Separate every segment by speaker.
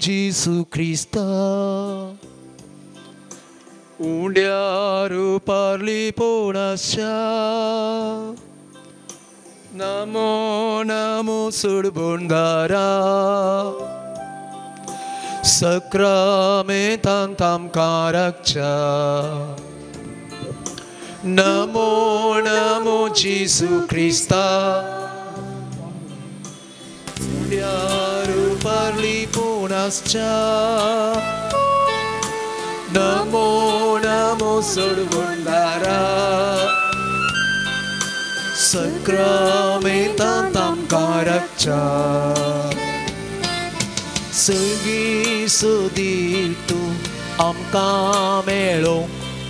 Speaker 1: जेजू क्रिस्ता उंड्यार पारली पोणाच्या नमो नमो सोडबोंडारा सक्रामेंतांत आमकां राखच्या नमो नमो जेजू क्रिस्ता उंड्यार पारली पोणाच्या नमो नमो सोडबोंडारा सक्रामेंतांत आमकां राखच्या सगळीं सोदी तूं आमकां मेळोंक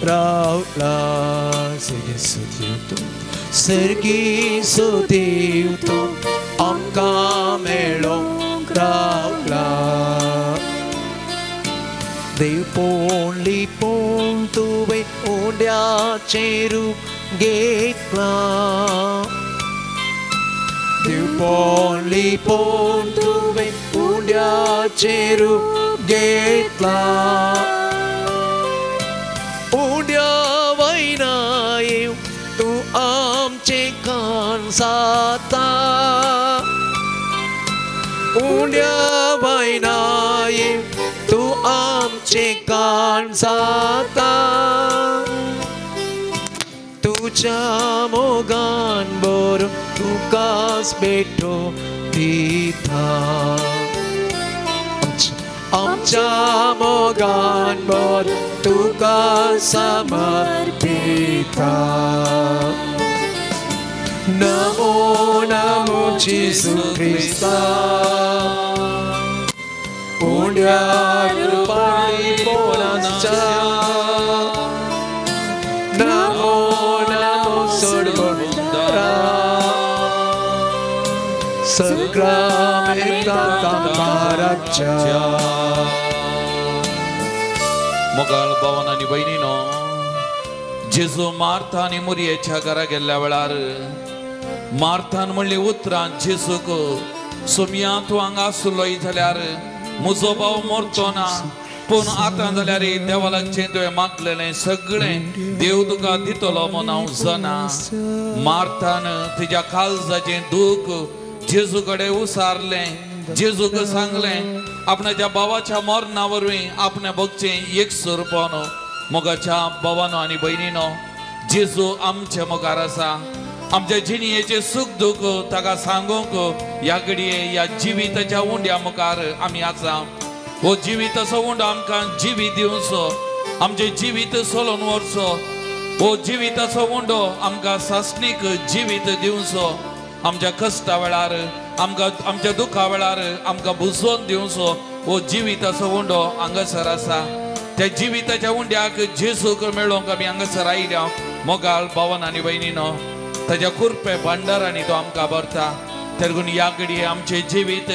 Speaker 1: रावला सगळीं सोदी तूं सर्गी सोदी तूं आमकां मेळोंक रावला देव पोण लिपोवन तुवें उंड्याचें रूप घेतलां देव पोण लिपोवन तुवें उंड्याचें रूप घेतलां उंड्या वयना येव तूं आमचें कान साता उंड्या वयना येव तूं आमचें कान साता तुज्या मोगान बरो तुकाच भेटो दिता आमच्या मोगान बरो तुका समर्पिता नमो नमो जेजू क्रिस्ता उंड्यार पारली पोणाच्या नमो नमो सोडबोंडारा सक्रामेंतांत आमकां राखच्या.
Speaker 2: मोगाळ भावान आनी भयणीनो, जेजू मार्था आनी मुरयेच्या घरा गेल्ल्या वेळार मार्थान म्हणली उतरां जेजूक, सोमया तूं हांगा आसलोय जाल्यार म्हजो भाव मरचो ना, पूण आतां जाल्यार देवा लागचें तुवें मागलेलें सगळें देव तुका दितलो म्हूण हांव जाणा. मार्थान तिज्या काळजाचें दूख जेजू कडेन उसारलें. जेजूक सांगलें आपणाच्या भावाच्या मरणा वरवीं आपणें भोगचें एक सुरपण. मोगाच्या भावानो आनी भयणीनो, जेजू आमचे मुखार आसा. आमच्या जिणयेचें सूख दूख ताका सांगूंक ह्या घडये ह्या जिविताच्या उंड्या मुखार आमी आसा. हो जिविताचो उंडो आमकां जिवीत दिवचो, आमचें जिवीत सोलोवन व्हरचो. हो जिविताचो उंडो आमकां सासणीक जिवीत दिवचो. आमच्या कश्टा वेळार, आमकां आमच्या दुखा वेळार आमकां बुजोवन दिवचो. हो जिविताचो उंडो हांगासर आसा. त्या जिविताच्या उंड्याक जेजूक मेळोवंक आमी हांगासर आयल्या. मोगाळ भावान आनी भयणीनो, ताज्या कुरपे भांडारांनी तो आमकां भरता. तेरगून ह्या घडये आमचें जिवीत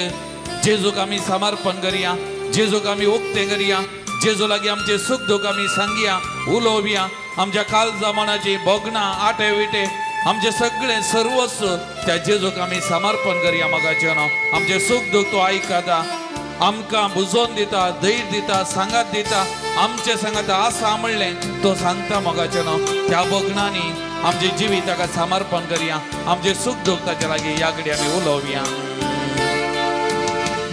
Speaker 2: जेजूक आमी समर्पण करया, जेजूक आमी उक्तें करया, जेजू लागीं आमचें सूख दूख आमी सांगया, उलोवया. आमच्या काळजा मनाची भोगणां आटे विटे आमचें सगळें सर्वस्व त्या जेजूक आमी समर्पण करया. मोगाचें न्हू, आमचें सूख दूख तो आयकता, आमकां बुजोवन दिता, धैर्य दिता, सांगात दिता. आमचें सांगात आसा म्हणलें तो सांगता. मोगाचें न्हू, त्या भोगणांनी आमचें जिवीत ताका समर्पण करया, आमचें सूख दूख ताच्या लागीं ह्या घडये आमी उलोवया.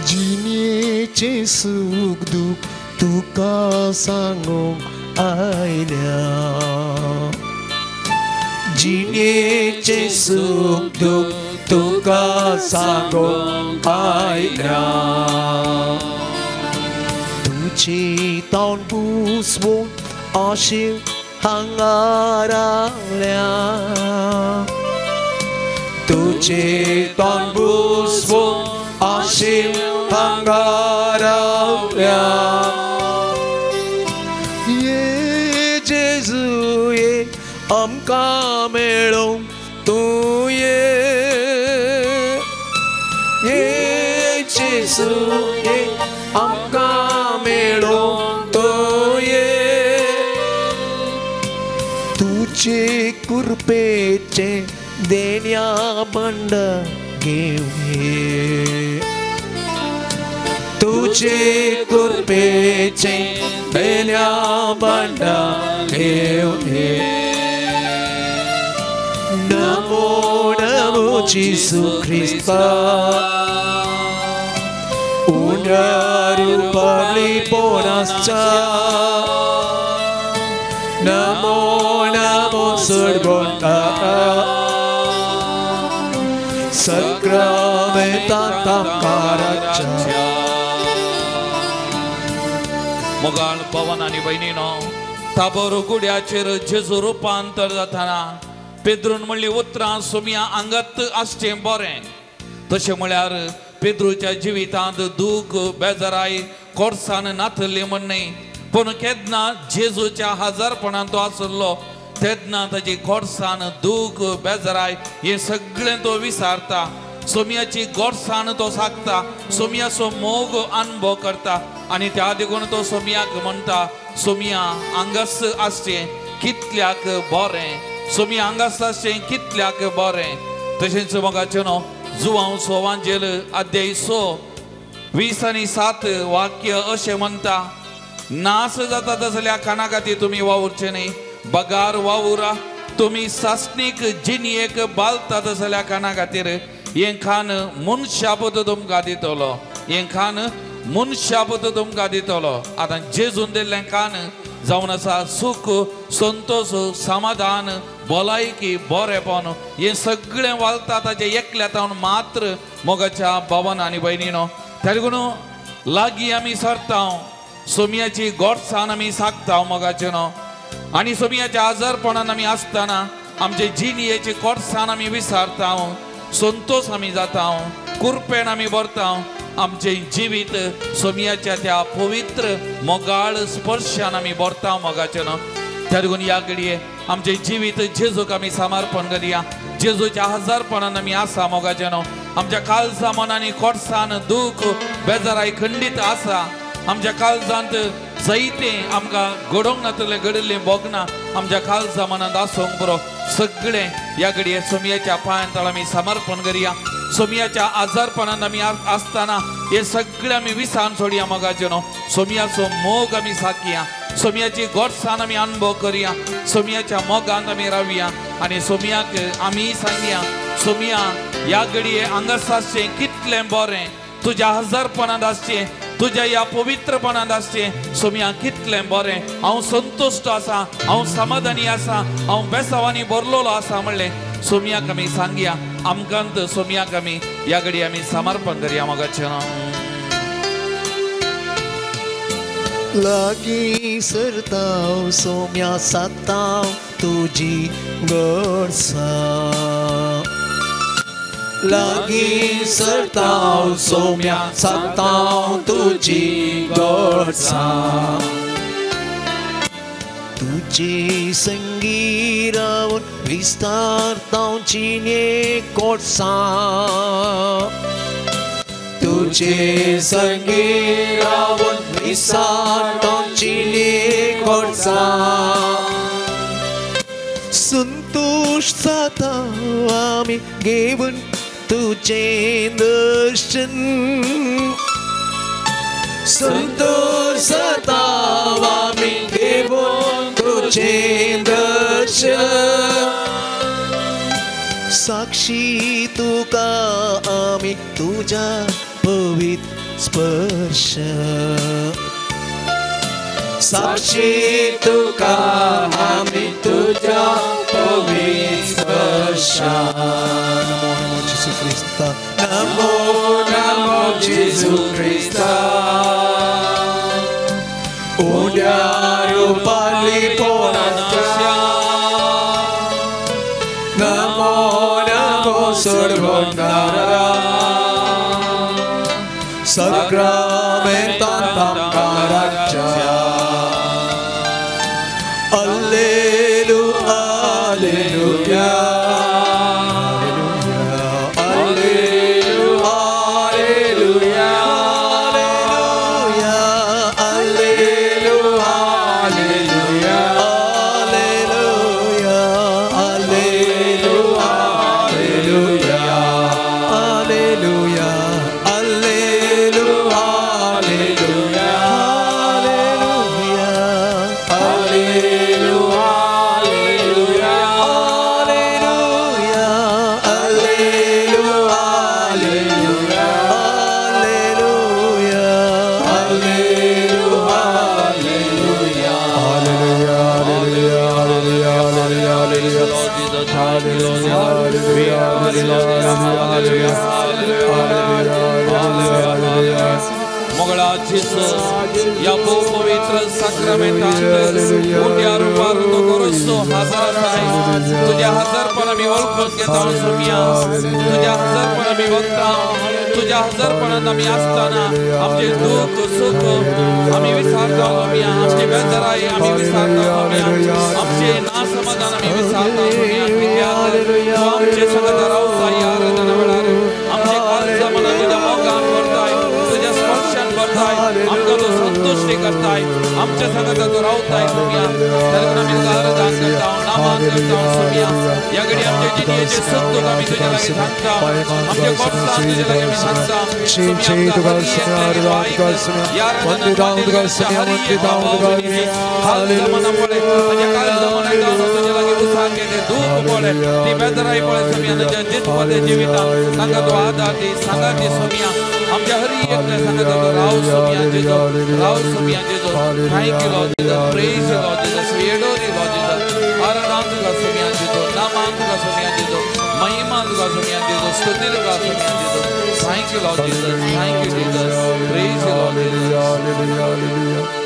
Speaker 1: जिणेचें सूख दूख तुका सांगूंक आयल्या, जिणेचें सूख दूख तुका सांगूंक आयल्या. तुजी तोंड पुसवून अशें हांगा रावल्या, तुजें तोंड पुसवून अशें हांगा रावल्या. ये जेजू ये आमकां मेळोवंक तूं ये, ये जेजू ये आमकां मेळोवंक तूं ये. तुजे कृपेचें देण्या बंड घेवन ये, तुजे कृपेचे बेल्या भांडार घेवन ये. नमो नमो जेजू क्रिस्ता उण्या रुपांतलेपणाच्या. नमो नमो सर्वोत्तमा सक्रामेंताकाराच्या.
Speaker 2: मोगाळ पवन आनी भयणीनो, ताबोर गुड्याचेर जेजू रुपांतर जातना पेद्रून म्हणली उतरां सोम्या आंगात आसचें बरें. तशें म्हळ्यार पेद्रूच्या जिवितांत दूख बेजाराय कोर्सान नातल्ली म्हण न्हय, पूण केन्ना जेजूच्या हजारपणान तो आसलो तेन्ना ताची गोडसाण दूख बेजाराय हें सगळें तो विसारता. सोम्याची गोडसाण तो सागता, सोम्याचो मोग अनुभव करता आनी त्या देखून तो सोम्याक म्हणटा, सोम्या हांगास आसचें कितल्याक बरें, सोम्या हांगास आसचें कितल्याक बरें. तशेंच मोगाचें न्हू जुवांव सोवांजेल अध्याय 6 20 आनी 7 वाक्य अशें म्हणटा, नास जाता तसल्या खाना खातीर तुमी वावुरचे न्ही, बगार वावुरा तुमी सासणीक जिणयेक बालता तसल्या खाना खातीर. हें खान मनशापत तुमकां दितलो, हें खान मनशापत तुमकां दितलो. आतां जेजून दिल्लें खान जावन आसा सूख संतोश समाधान भलायकी बरेपण हें सगळें वालता ताजें एकल्या तावन मात्र. मोगाच्या भावान आनी भयणीनो, त्या देखून लागीं आमी सरता, सोम्याची गोडसाण आमी सागता मोगाचें न्हू, आनी सोम्याच्या आजारपणान आमी आसतना आमचे जिणयेची गोडसाण आमी विसारता, संतोश आमी जाता, कुरपेण आमी भरता. आमचें जिवीत सोम्याच्या त्या पवित्र मोगाळ स्पर्शान आमी भरता मोगाचें न्हू. त्या देखून ह्या घडये आमचें जिवीत जेजूक आमी समर्पण करया. जेजूच्या हजारपणान आमी आसा मोगाचें न्हू. आमच्या काळजा मनांनी कोडसान दूख बेजाराय खंडीत आसा. आमच्या काळजांत जायतें आमकां घडोवंक नातलें घडिल्लें भोगना आमच्या काळजा मनांत आसूंक पुरो. सगळें ह्या घडये सोम्याच्या पांयां तळ आमी समर्पण करया. सोम्याच्या आजारपणान आमी आसतना हे सगळें आमी विसान सोडया मोगाचें न्हू. सोम्याचो मोग आमी साकया, सोम्याची गोडसाण आमी अनुभव करया, सोम्याच्या मोगांत आमी रावया आनी सोम्याक आमी सांगया, सोम्या ह्या घडये हांगास आसचें कितलें बरें, तुज्या हजारपणांत आसचें, तुज्या ह्या पवित्रपणांत आसचें सोम्या कितलें बरें, हांव संतुश्ट आसा, हांव समाधानी आसा, हांव बेसावांनी भरलेलो आसा म्हणलें सोम्याक आमी सांगया. आमकां सोम्याक आमी ह्या घडये आमी समर्पण करया मोगाचें न्हू.
Speaker 1: लागीं सरताव सोम्या साताव तुजी गोडसाण, लागीं सरताव सोम्या साताव तुजी गोडसाण, तुजे संगी रावन विस्तारताव जिणे गोडसाण, तुजे संगी रावन विस्तारताव जिणे गोडसाण. संतोष जाता आमी घेवन तुजें दर्शन, संतोष जाता आमी घेवन तुजें दर्शन. साक्षी तुका आमी तुज्या पवित्र स्पर्श, साक्षी तुका आमी तुज्या पवित्र स्पर्श. नमो नमो जेजू क्रिस्ता, नमो नमो जेजू क्रिस्ता, उण्या रुपांतलेपणाच्या. नमो नमो सर्वोत्तमा सक्रामेंताकाराच्या. Alleluia, alleluia, alleluia, alleluia, alleluia, alleluia, alleluia, alleluia, alleluia, alleluia,
Speaker 2: जेजू ह्या भोव पवित्र साक्रामेंतांत उंड्या रुपार तो गोरसो हजार आसाय तुज्या हजारपण आमी वळखून घेता सोमिया तुज्या हजारपण आमी बघता तुज्या हजारपणान आमी आसतना आमचे दुःख सुख आमी विसरता सोमिया आमची बेजाराय आमी विसरता सोमिया आमचे नासमाधान आमी विसरता सोमिया कित्याक आमचे संगत रावता ह्या आराधना वेळार आमचे काळजा मनां तुज्या मोगान भरताय तुज्या स्पर्शान भरताय आमकां तूं संतुश्टी करताय आमच्या संगत तूं रावताय सोमिया ताका आमी तुका आराधन करता नामान करता सोमिया ह्या घडी आमचे जिणेचे सुख दुःख आमी तुज्या लागीं सांगता आमचे कोर्सान तुज्या लागीं आमी सांगता तुज्या लागीं उसार घेते दूख पळय ती बेदराय पळय सोमिया तुज्या जितपदे जिवितान सांगा तूं आदार दी सांगा दी सोमिया आमच्या हरी एकल्या सांगता तूं राव सोमिया जेजू राव सोमिया जेजू. Thank you Lord Jesus, praise you Lord Jesus, we adore you Lord Jesus. आराधना तुका सोमिया जेजू, नामान तुका सोमिया जेजू, महिमा तुका सोमिया जेजू, स्तुती तुका सोमिया जेजू. Thank you Lord Jesus, thank you Jesus, praise you Lord Jesus.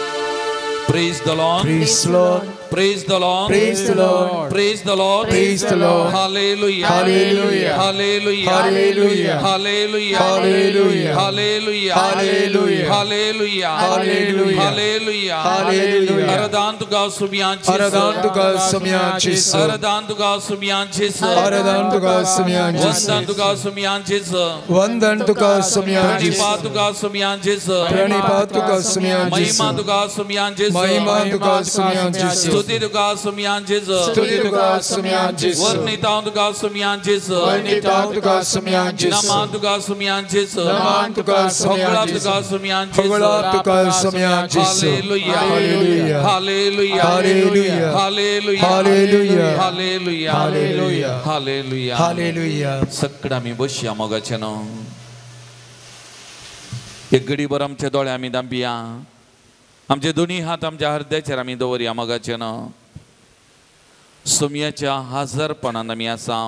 Speaker 2: Praise the Lord.
Speaker 1: Praise the Lord.
Speaker 2: Praise the Lord.
Speaker 1: Praise the Lord.
Speaker 2: Praise the Lord.
Speaker 1: Praise the Lord.
Speaker 2: Hallelujah.
Speaker 1: Hallelujah.
Speaker 2: Hallelujah.
Speaker 1: Hallelujah.
Speaker 2: Hallelujah.
Speaker 1: Hallelujah.
Speaker 2: Hallelujah.
Speaker 1: Hallelujah.
Speaker 2: Hallelujah.
Speaker 1: Hallelujah.
Speaker 2: Hallelujah.
Speaker 1: Hallelujah.
Speaker 2: Aradan tuga sumiyan Jesu.
Speaker 1: Aradan tuga sumiyan Jesu.
Speaker 2: Aradan tuga sumiyan Jesu.
Speaker 1: Aradan tuga sumiyan Jesu.
Speaker 2: Vandan tuga sumiyan Jesu.
Speaker 1: Vandan tuga sumiyan Jesu.
Speaker 2: Pranipat tuga sumiyan Jesu.
Speaker 1: Pranipat tuga sumiyan Jesu.
Speaker 2: Mahima tuga sumiyan Jesu.
Speaker 1: Mahima tuga sumiyan Jesu.
Speaker 2: स्तुति तुका सुमियान जेजू.
Speaker 1: स्तुति तुका सुमियान जेजू.
Speaker 2: वर्णिता तुका सुमियान जेजू.
Speaker 1: वर्णिता तुका सुमियान जेजू.
Speaker 2: नमान तुका सुमियान जेजू.
Speaker 1: नमान तुका सुमियान जेजू.
Speaker 2: तुका सुमियान जेजू.
Speaker 1: फगड़ा तुका सुमियान जेजू.
Speaker 2: Hallelujah.
Speaker 1: Hallelujah.
Speaker 2: Hallelujah.
Speaker 1: Hallelujah.
Speaker 2: Hallelujah.
Speaker 1: Hallelujah.
Speaker 2: Hallelujah.
Speaker 1: Hallelujah.
Speaker 2: Hallelujah.
Speaker 1: Hallelujah.
Speaker 2: सगळं आमी बसया मोगाचें न्हू एक घडीभर आमचे दोळे आमी दांपया आमचे दोनी हात आमच्या हृदयाचेर आमी दवरया मोगाचें न्हू सोमयाच्या हजारपणान आमी आसा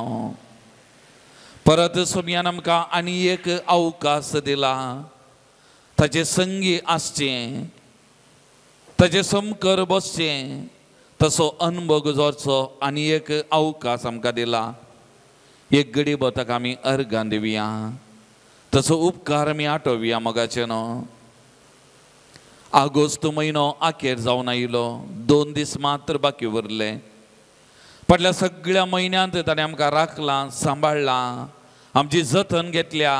Speaker 2: परत सोमयान आमकां आनी एक अवकाश दिला ताचे संगी आसचें ताचे समकर बसचें तसो अनुभव जोडचो आनी एक अवकाश आमकां दिला. एक घडी ताका आमी अर्गां दिवया तसो उपकार आमी आठोवया मोगाचें न्हू. आगोस्त म्हयनो आखेर जावन आयलो 2 दीस मात्र बाकी उरले. फाटल्या सगळ्या म्हयन्यांत ताणें आमकां राखलां सांबाळ्ळां आमची जतन घेतल्या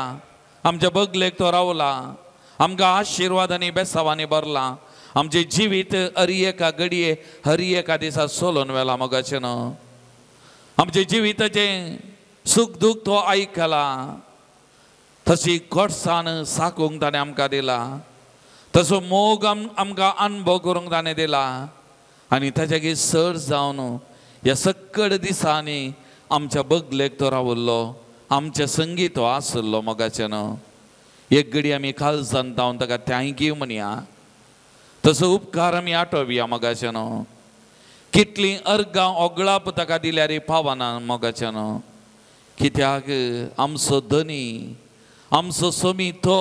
Speaker 2: आमच्या बगलेक तो रावला आमकां आशिर्वाद आनी बेसावांनी भरला आमचें जिवीत हरी एका घडये हरी एका दिसा सोलोवन व्हेलां मोगाचें न्हू. आमचें जिविताचें सूख दूख तो आयकला तशी गोडसाण साकूंक ताणें आमकां दिला तसो मोग आमकां अनुभव करूंक ताणें दिला आनी ताच्या सर जावन ह्या सकड दिसांनी आमच्या बगलेक तो रावल्लो आमच्या संगी तो आसलो मोगाचें न्हू. एक घडी आमी काळजान जावन ताका thank you म्हणया तसो उपकार आमी आठोवया मोगाचें न्हू. कितलीं अर्गां ओगळाप ताका दिल्यार पावना मोगाचें न्हू कित्याक आमचो धनी आमचो सोमी तो.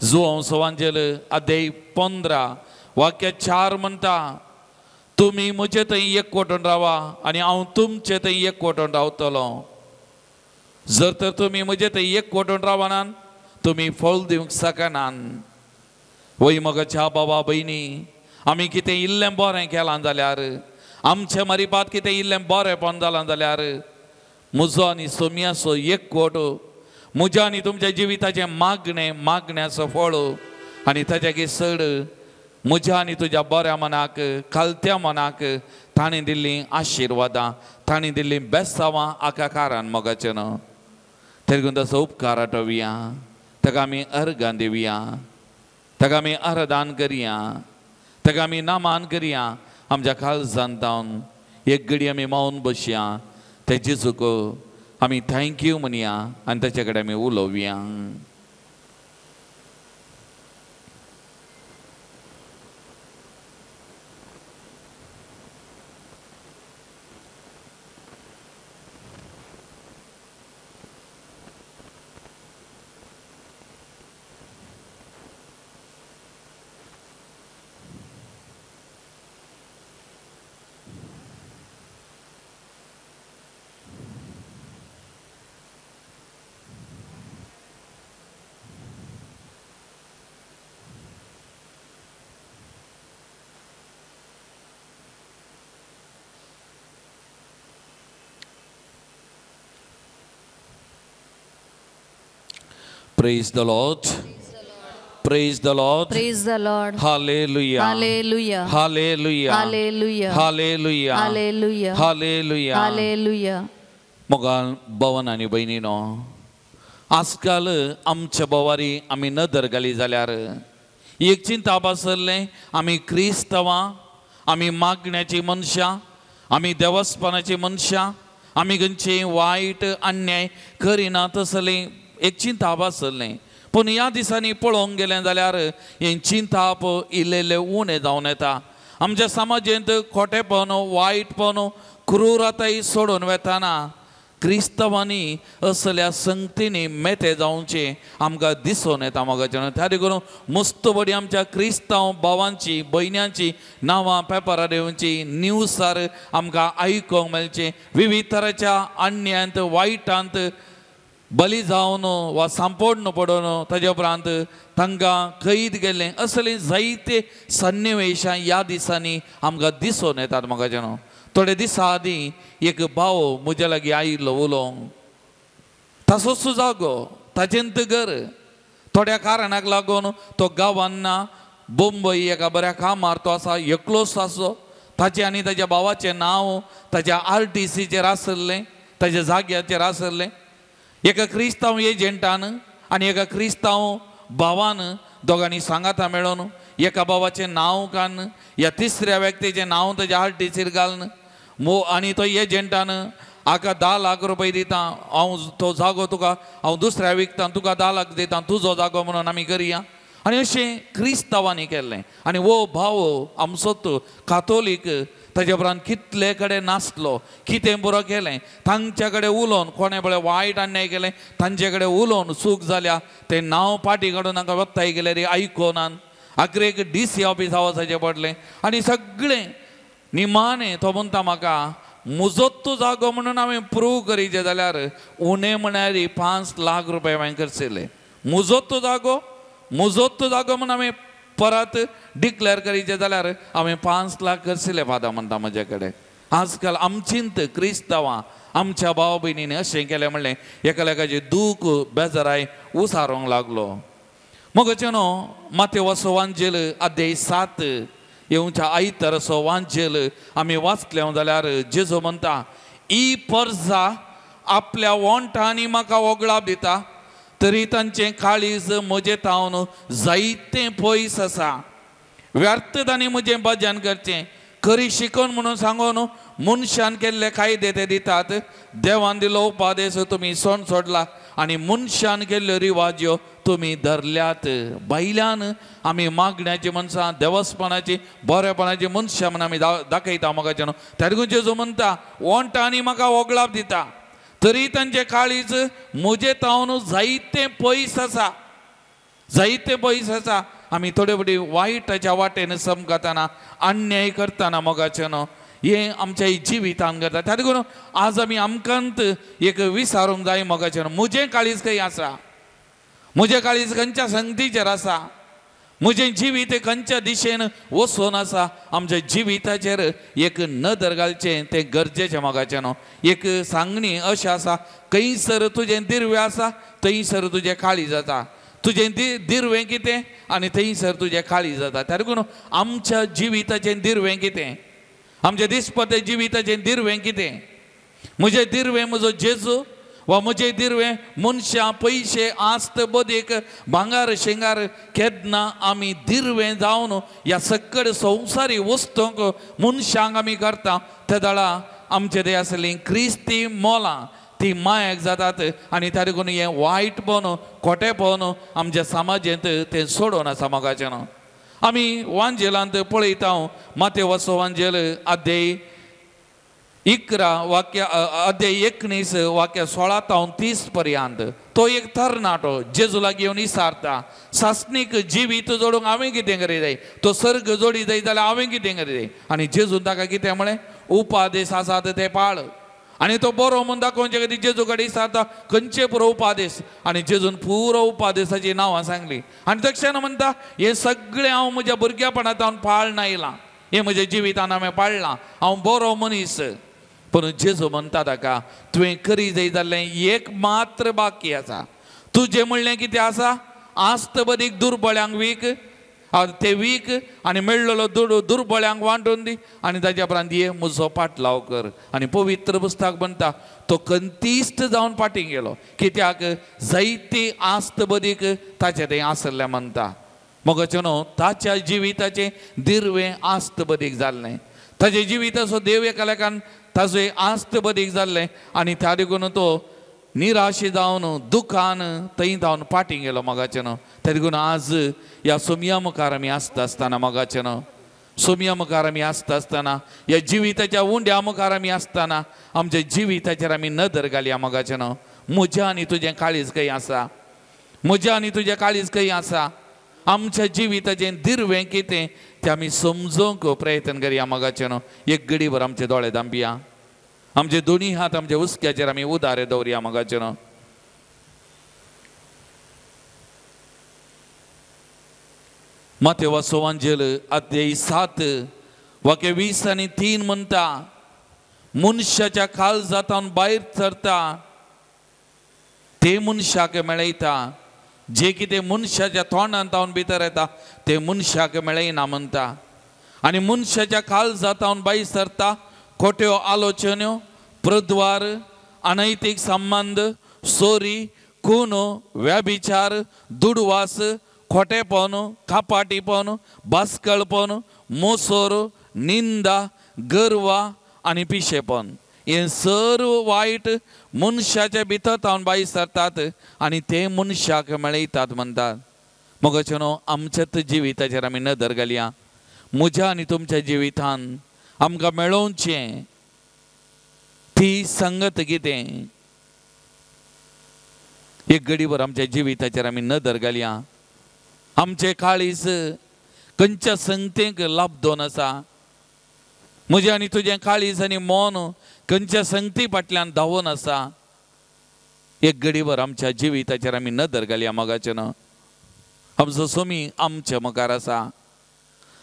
Speaker 2: जुवांव सवांजेल अध्याय 15 वाक्य 4 म्हणटा तुमी म्हजे थंय एकवटून रावा आनी हांव तुमचे थंय एकवटून रावतलो. जर तर तुमी म्हजे थंय एकवटून रावनात तुमी फळ दिवंक शकनात. वय मोगाच्या बाबा भयणी आमी कितें इल्लें बरें केलां जाल्यार आमचे मरिपात कितें इल्लें बरेंपण जालां जाल्यार म्हजो आनी सोमयाचो एकवट म्हज्या आनी तुमच्या जिविताचें मागणें मागण्याचो फळ आनी ताच्या चड म्हज्या आनी तुज्या बऱ्या मनाक खालत्या मनाक ताणें दिल्लीं आशिर्वादां ताणें दिल्लीं बेसावां आका कारण मोगाचें न्हू. तेगून तसो उपकार आठोवया ताका आमी अर्गां दिवया ताका आमी आराधन करया ताका आमी नामान करया आमच्या काळजान जावन एक घडी आमी मावन बसया ते जेजूक आमी thank you म्हणया आनी ताचे कडेन आमी उलोवया. Praise the Lord. Praise the Lord.
Speaker 3: Praise the Lord.
Speaker 2: Hallelujah.
Speaker 3: Hallelujah.
Speaker 2: Hallelujah.
Speaker 3: Hallelujah.
Speaker 2: Hallelujah.
Speaker 3: Hallelujah.
Speaker 2: Hallelujah.
Speaker 3: Hallelujah.
Speaker 2: मोगाल भवन आनी भयणीनो, आजकाल आमच्या बोवारी आमी नदर घाली जाल्यार एक चिंता आसलें, आमी क्रिस्तवां, आमी मागण्याची मनशां, आमी देवस्पणाची मनशां, आमी खंयची वायट अन्याय करिना तसलें एक चिंता आसलें. पूण ह्या दिसांनी पळोवंक गेलें जाल्यार हें चिंताप इल्लें इल्लें उणें जावन येता. आमच्या समाजेंत खोटेपण, वायटपण, क्रुरताय सोडून वेताना क्रिस्तवांनी असल्या संगतींनी मेते जावचें आमकां दिसून येता मोगाचें. त्या देखून मस्त बरी आमच्या क्रिस्तांव भावांची भयण्यांची नांवां पेपरार येवची, न्यूजार आमकां आयकूंक मेळचें. विविध तराच्या अन्यांत वायटांत बली जावन वा सांपोडन पडून ताज्या उपरांत तांकां कैद गेल्लें असले जायते सन्निवेशां ह्या दिसांनी आमकां दिसून येतात मोगाचें. थोडे दिसां आदीं एक भाव म्हज्या लागीं आयिल्लो उलोवंक. तासोच जागो, ताजेंत घर, थोड्या कारणाक लागून तो गांवान ना, बोंबय एका बऱ्या कामार तो आसा, एकलोच आसलो. ताचें आनी ताज्या भावाचें नांव ताज्या RTCचेर आसलें, ताज्या जाग्याचेर आसलें. एका क्रिस्तांव एजंटान आनी एका क्रिस्तांव भावान दोगांनी सांगाता मेळोन एका भावाचें नांव काडून ह्या तिसऱ्या व्यक्तीचें नांव ताज्या RTCर घालून मो आनी तो एजंटान हाका 10 लाख रुपये दिता, हांव तो जागो तुका हांव दुसऱ्या विकता, तुका 10 लाख दिता, तुजो जागो म्हणून आमी करया. आनी अशें क्रिस्तांवांनी केल्लें. आनी हो भाव आमचोच कातोलीक ताज्या उपरांत कितले कडेन नासलो, कितें बरो केलें, तांच्या कडेन उलोवन कोणें पळय वायट अन्याय केलें, तांचे कडेन उलोवन चूक जाल्या तें नांव पाटी काडून तांकां वत्ताय गेलें रे आयकोनान. आखरेक DC ऑफिसा वचचें पडलें आनी सगळें निमाणें तो म्हणटा म्हाका म्हजोच तो जागो म्हणून हांवें प्रूव करीचें जाल्यार उणें म्हळ्यार 5 लाख रुपया हांवें खर्चिले. म्हजोच तो जागो, म्हजोच तो जागो म्हणून हांवें परत डिक्लेर करीचें जाल्यार हांवें 5 लाख खर्चिले. फादर म्हणटा म्हजे कडेन आजकाल आमचींत क्रिस्तांवां आमच्या भाव भयणींनी अशें केलें म्हणलें एकामेकाचें दूख बेजाराय उसारूंक लागलो. मोगाचें न्हू मातेवाचो वांजेल अध्याय 7 येवच्या आयताराचो वांजेल आमी वाचले जाल्यार जेजू म्हणटा, ही परजा आपल्या वोंठांनी म्हाका वगळाप दिता तरी तांचें काळीज म्हजें तावन जायतें पयस आसा. व्यर्थ तांणी म्हजें भजन करचें, खरी शिकोवन म्हणून सांगून मनशान केल्ले कायदे ते दितात. देवान दिलो उपादेश तुमी सोण सोडला आनी मनशान केल्ल्यो रिवाज्यो तुमी धरल्यात. भायल्यान आमी मागण्याची मनशां, देवस्पणाची, बरेपणाची मनशां म्हूण आमी दाखयता मोगाचें न्हू. त्या देखून जेजू म्हणटा वोंठांनी म्हाका वगळाप दिता तरी तांचें काळीज म्हजें तावन जायतें पयस आसा, जायतें पयस आसा. आमी थोडे फावटी वायटाच्या वाटेन समकताना अन्याय करतना मोगाचें न्हू हें आमच्या जिवितान करता. त्या देखून आज आमी आमकांत एक विचारूंक जाय मोगाचें न्हू, म्हजें काळीज खंय आसा, म्हजें काळीज खंयच्या संगतीचेर आसा, म्हजें जिवीत खंयच्या दिशेन वचून आसा. आमच्या जिविताचेर एक नदर घालचें तें गरजेचें मोगाचें न्हू. एक सांगणी अशें आसा, खंयसर तुजें दिर्वें आसा थंयसर तुजें काळीज आसा, तुजें दिर्वें कितें आनी थंयसर तुजें काळीज जाता. त्या देखून आमच्या जिविताचें दिर्वें कितें, आमच्या दिसपट्टे जिविताचें दिर्वें कितें, म्हजें दिर्वें म्हजो जेजू वा म्हजें दिर्वें मनशां, पयशे, आस्त, बदीक, भांगार, शेंगार. केन्ना आमी दिर्वें जावन ह्या सकड संवसारी वस्तूंक मनशांक आमी करता त्या दळा आमचे ते आसलीं क्रिस्ती मोलां ती मायक जातात आनी त्या देखून हें वायटपण, खोटेपण आमच्या समाजेंत तें सोडून आसा मोगाचें न्हू. आमी वांजेलांत पळयता मातेवाचो वांजेल अध्याय 11 वाक्य अध्याय 19 वाक्य 16 तावन 30 पर्यंत तो एक तरणाटो जेजू लागीं येवन विचारता, सासणीक जिवीत जोडूंक हांवें कितें करी जाय, तो सर्ग जोडी जाय जाल्यार हांवें कितें करी जाय. आनी जेजून ताका कितें म्हळें, उपादेश आसात ते पाळ. आनी तो बरो म्हूण दाखोवचे खातीर जेजू कडेन विचारता खंयचे पुरो उपादेश, आनी जेजून पुरो उपादेशाची नांवां सांगली. आनी तक्षण म्हणटा हें सगळें हांव म्हज्या भुरगेपणांत हांव पाळना आयलां, हें म्हज्या जिवितान हांवें पाळ्ळां, हांव बरो मनीस. पूण जेजू म्हणटा ताका, तुवें करी जाय जाल्लें एक मात्र बाकी आसा, तुजें म्हणलें कितें आसा, आस्त बदीक दुर्बळ्यांक वीक, ते वीक आनी मेळ्ळलो दुर्बळ्यांक वांटून दी आनी ताज्या उपरांत ये म्हजो पाटलाव कर. आनी पवित्र पुस्तक म्हणटा तो कंतीश्ट जावन फाटीं गेलो, कित्याक जायती आस्त बदीक ताचें तें आसलें म्हणटा. मगचे न्हू ताच्या जिविताचें दिर्वें आस्त बदीक जाल्लें, ताजे जिविताचो देव एकालेकान ताजो आस्त बदीक जाल्लें आनी त्या देखून तो निराशे जावन दुखान थंय जावन फाटीं गेलो मोगाचें न्हू. त्या देखून आज ह्या सोमया मुखार आमी आसता आसतना मोगाचें न्हू, सोमया मुखार आमी आसता आसतना, ह्या जिविताच्या उंड्या मुखार आमी आसतना आमच्या जिविताचेर आमी नदर घालया मोगाचें न्हू. म्हजें आनी तुजें काळीज खंय आसा, म्हजें आनी तुजें काळीज खंय आसा, आमच्या जिविताचें दिर्वें कितें तें आमी समजूंक प्रयत्न करया मोगाचें न्हू. एक घडीभर आमचे दोळे धांपया, आमचे दोनी हात आमच्या हुस्क्याचेर आमी उदारे दवरया मोगाचें न्हू. मातेवा सोवांजेल अध्याय 7 वाक्य 20 आनी 3 म्हणटा, मनशाच्या काळजांतल्यान भायर सरता ते मनशाक मेळयता, जे कितें मनशाच्या तोंडांतल्यान भितर येता ते मनशाक मेळयना म्हणटा. आनी मनशाच्या काळजांतल्यान भायर सरता खोट्यो आलोचन्यो, प्रद्वार, अनैतीक संबंद, चोरी, खून, व्यभिचार, दुडवास, खोटेपण, कापाटीपण, बास्कळपण, मोसोर, निंदा, गर्वा आनी पिशेपण. हें सर्व वायट मनशाच्या भितर तावन भायर सरतात आनी ते मनशाक मेळयतात म्हणटात. मगचे न्हू आमच्याच जिविताचेर आमी नदर घालया. म्हज्या आनी तुमच्या जिवितान आमकां मेळोवचें ती संगत कितें, एक घडीभर आमच्या जिविताचेर आमी नदर घालया. आमचें काळीज खंयच्या संगतेक लाबदोन आसा, म्हजें आनी तुजें काळीज आनी मन खंयच्या संगती फाटल्यान धांवून आसा. एक घडीभर आमच्या जिविताचेर आमी नदर घालया मोगाचें न्हू. आमचो सोमी आमच्या मुखार आसा,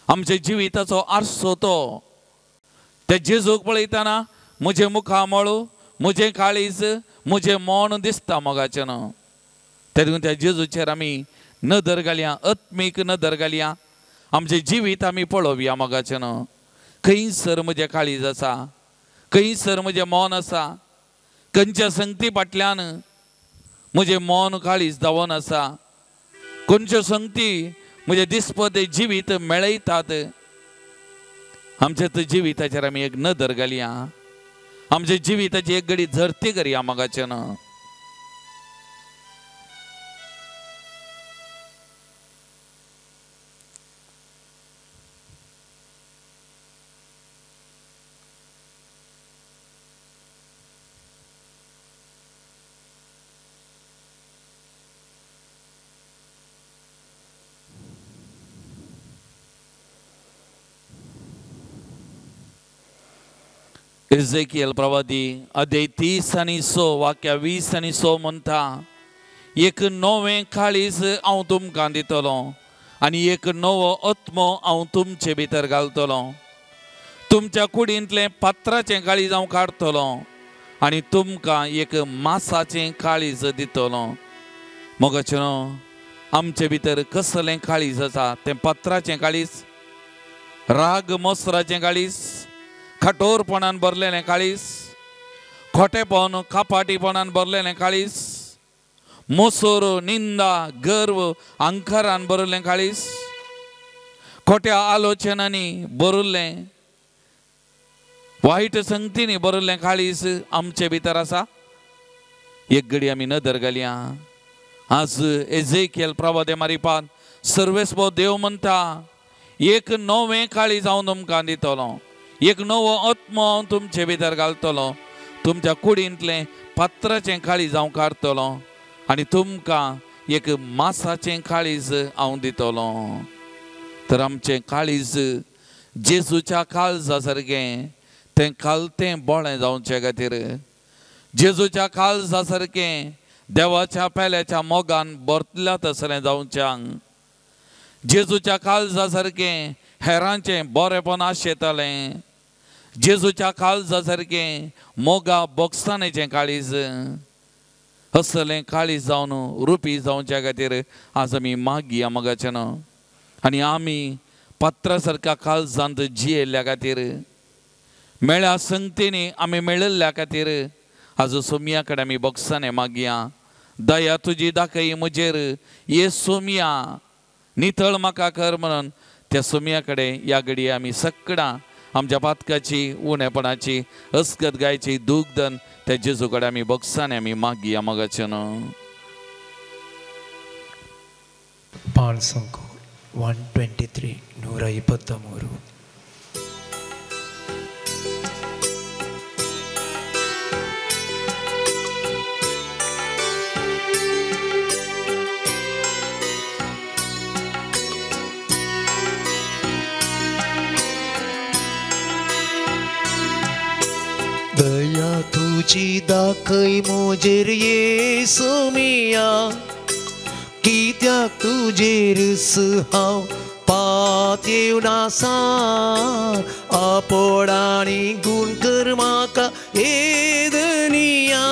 Speaker 2: आमच्या जिविताचो आरसो तो. त्या जेजूक पळयतना म्हजें मुखामळ, म्हजें काळीज, म्हजें मन दिसता मोगाचें न्हू. त्या देखून त्या जेजूचेर आमी नदर घालया, आत्मीक नदर घालया, आमचें जिवीत आमी पळोवया मोगाचें न्हू. खंयसर म्हजें काळीज आसा, खंयसर म्हजें मन आसा, खंयच्या संगती फाटल्यान म्हजें मन काळीज धांवून आसा, खंयच्यो संगती म्हजें दिसपद जिवीत मेळयतात. आमच्या जिविताचेर आमी एक नदर घालया, आमच्या जिविताची एक घडी झरती करया मोगाचें न्हू. इजेकियल प्रवादी अध्याय 30 आनी 6 वाक्य 20 आनी 6 म्हणटा, एक नवें काळीज हांव तुमकां दितलो आनी एक नवो आत्मो हांव तुमचे भितर घालतलो. तुमच्या कुडींतलें पात्राचें काळीज हांव काडटलो आनी तुमकां एक मासाचें काळीज दितलो. मोगाचें न्हू, आमचे भितर कसलें काळीज आसा, तें पात्राचें काळीज, राग मोसराचें काळीज, कठोरपणान भरलेलें काळीज, खोटेपण कापाटीपणान भरलेलें काळीज, मोसोर, निंदा, गर्व, अंकारान भरलें काळीज, खोट्या आलोचनांनी भरिल्लें, वायट संगतींनी भरिल्लें काळीज आमचे भितर आसा. एक घडी आमी नदर घालया. आज एजेकियल प्रवादे मारिपान सर्वेस्पो देव म्हणटा, एक नवें काळीज हांव तुमकां दितलो, एक नवो आत्मो हांव तुमचे भितर घालतलो, तुमच्या कुडींतलें पात्राचें काळीज हांव काडटलो आनी तुमकां एक मासाचें काळीज हांव दितलो. तर आमचें काळीज जेजूच्या काळजा सारकें तें कालतें बोळें जावचे खातीर, जेजूच्या काळजा सारकें देवाच्या पेल्याच्या मोगान भरतल्या तसलें जावच्यांक, जेजूच्या काळजा सारकें हेरांचें बरेंपण आशेतालें, जेजूच्या काळजा सारकें मोगा बोगसाणेचें काळीज, असलें काळीज जावन रुपी जावच्या खातीर आज आमी मागया मोगाच्यान आनी आमी पात्रा सारक्या काळजांत जियेल्ल्या खातीर मेळ्या संगतीनी आमी मेळिल्ल्या खातीर आज सोमया कडेन आमी बोगसाने मागया. दया तुजी दाखय म्हजेर ये सोमया नितळ म्हाका कर म्हणून त्या सोमया कडेन ह्या घडये आमी सगळां आमच्या पातकाची उणेपणाची अस्कत गायची दूखदन त्या जेजू कडेन आमी बोगसाने आमी मागया मोगाच्यान.
Speaker 1: पांच 123 123. दया तुझी दाखय म्हजेर येसू मिया कित्याक तुजेर हांव पातयेवन आसा आपोड आनी गूण कर म्हाका हे धनिया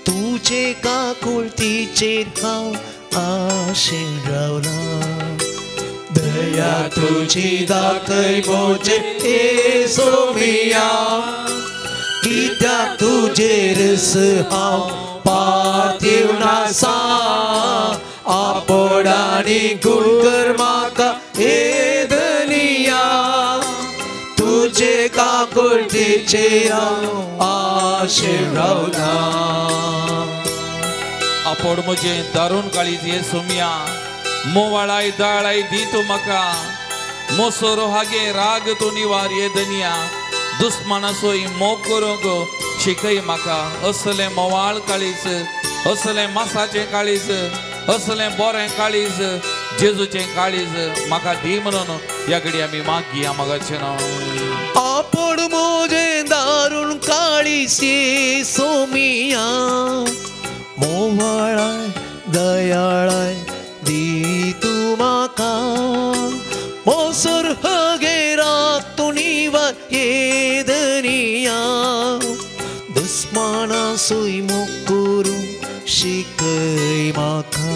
Speaker 1: तुजे काकुळतीचेर हांव आशेन रावलां. दया तुझी दाखय म्हजेर येसू मिया कित्याक तुजेर हांव पातयेवन आसा आपोड आनी गूण कर म्हाका हे धनिया तुजे काकुळतीचेर हांव आशेन रावलां.
Speaker 2: आपोड म्हजें दारून काळीज हे सोमया मोवाळाय दाळाय दी तूं म्हाका मोसोरो हागे राग तूं निवार हे धनिया दुस्मानासोय मोग करूंक शिकय म्हाका. असलें मोवाळ काळीज असलें मासाचें काळीज असलें बोरें काळीज जेजूचें काळीज म्हाका दी म्हणून ह्या घडी आमी मागया मोगाचें.
Speaker 1: आपोड म्हजें दारूण काळीज सोमिया मोवाळाय दयाळाय दी तूं म्हाका मोसर हगे रात तूं निवार हे धनिया दुस्मानासूय मोग करूंक शिकय म्हाका.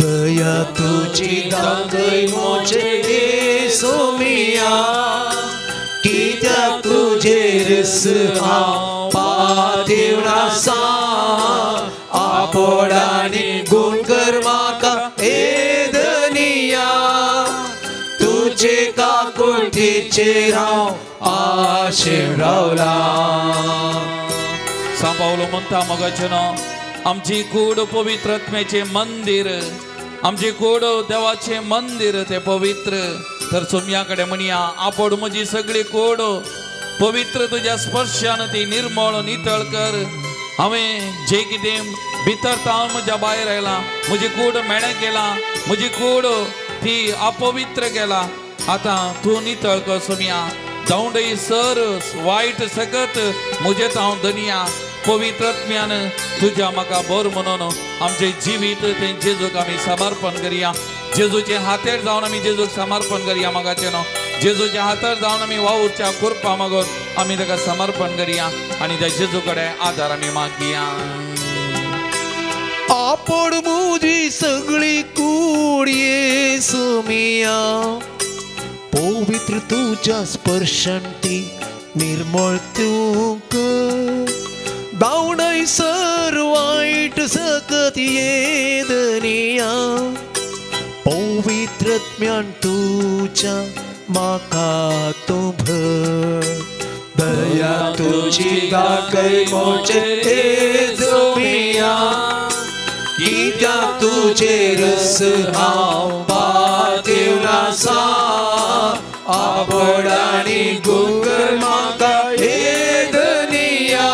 Speaker 1: दया तुजी दाखय म्हजेर येसू मिया कित्याक तुजेर हांव पातयेवन आसा आपोड आनी गूण कर म्हाका हे धनिया तुजे काकुळतीचेर हांव आशेन रावलां.
Speaker 2: सांव पावलो म्हणटा मोगाचें आमची कूड पवित्र आत्म्याचें मंदीर आमची कूड देवाचें मंदीर तें पवित्र. तर सोमया कडेन म्हणया आपोड म्हजी सगळी कूड पवित्र तुज्या स्पर्शान ती निर्मळ नितळ कर. हांवें जें कितें भितर तावन म्हज्या भायर आयलां म्हजी कूड मेळें केलां म्हजी कूड ती अपवित्र केला आतां तूं नितळ कर सोमया. धांवडय सर वायट सकत म्हजें हांव धनिया पवित्र आत्म्यान तुज्या म्हाका बर म्हणून आमचें जिवीत तें जेजूक आमी समर्पण करया. जेजूचे हातेर जावन आमी जेजूक समर्पण करया मोगाचें न्हू. जेजूच्या हातार जावन आमी वावुरच्या कृपा मागून आमी ताका समर्पण करया आनी त्या जेजू कडेन आदार आमी मागया.
Speaker 1: आपोड म्हजी सगळी कूड येसू मिया पवित्र तुज्या स्पर्शान ती निर्मळ तूं कर धांवडय सर वायट सकत ये धनिया पवित्र आत्म्यान तुज्या म्हाका तूं भर. दया तुजी दाखय म्हजेर येसू मिया कित्याक तुजेर हांव पातयेवन आसा आपोड आनी गूण कर म्हाका हे धनिया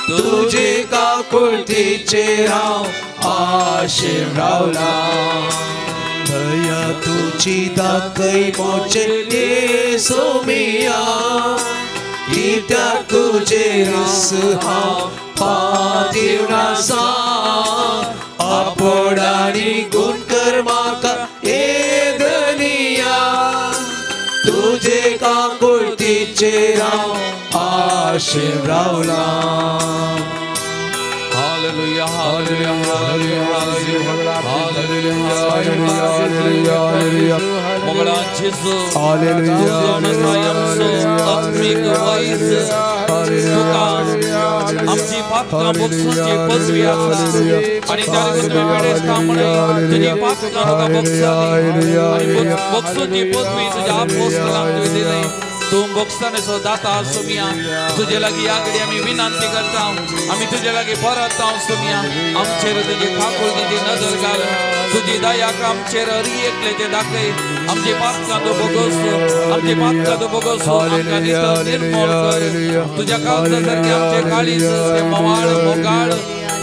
Speaker 1: तुजे काकुळतीचेर हांव आशेन रावलां. दया तुजी दाखय म्हजेर येसू मिया कित्याक तुजेर हांव पातयेवन आसा आपोड आनी गूण कर म्हाका हे धनिया तुजे काकुळतीचेर हांव आशेन रावलां.
Speaker 2: Hallelujah, hallelujah, hallelujah, hallelujah, hallelujah. मोगळा जेजू, आमची पातकां बोगसूची पदवी आसा आनी त्या तुवें वेळेस्तां म्हणलें तुजी पातकां तुका बोगसली आनी बोगसूची पदवी तुज्या आपोस्तलांक तुवें दिली. तूं बोगसणेचो दाता सोमिया, तुजे लागीं ह्या घडी आमी विनंती करता, आमी तुजे लागीं परत सोमिया. आमचेर तुजी काकुळटीची नजर घाल, तुजी दयाक आमचेर हर एकलेचेर दाखय. आमची पातकां तूं बोगस, आमची पातकां तूं बोगस, आमकां नितळ निर्मूल कर. तुज्या काळजा सारकें आमचें काळीज तें म्होंवाळ मोगाळ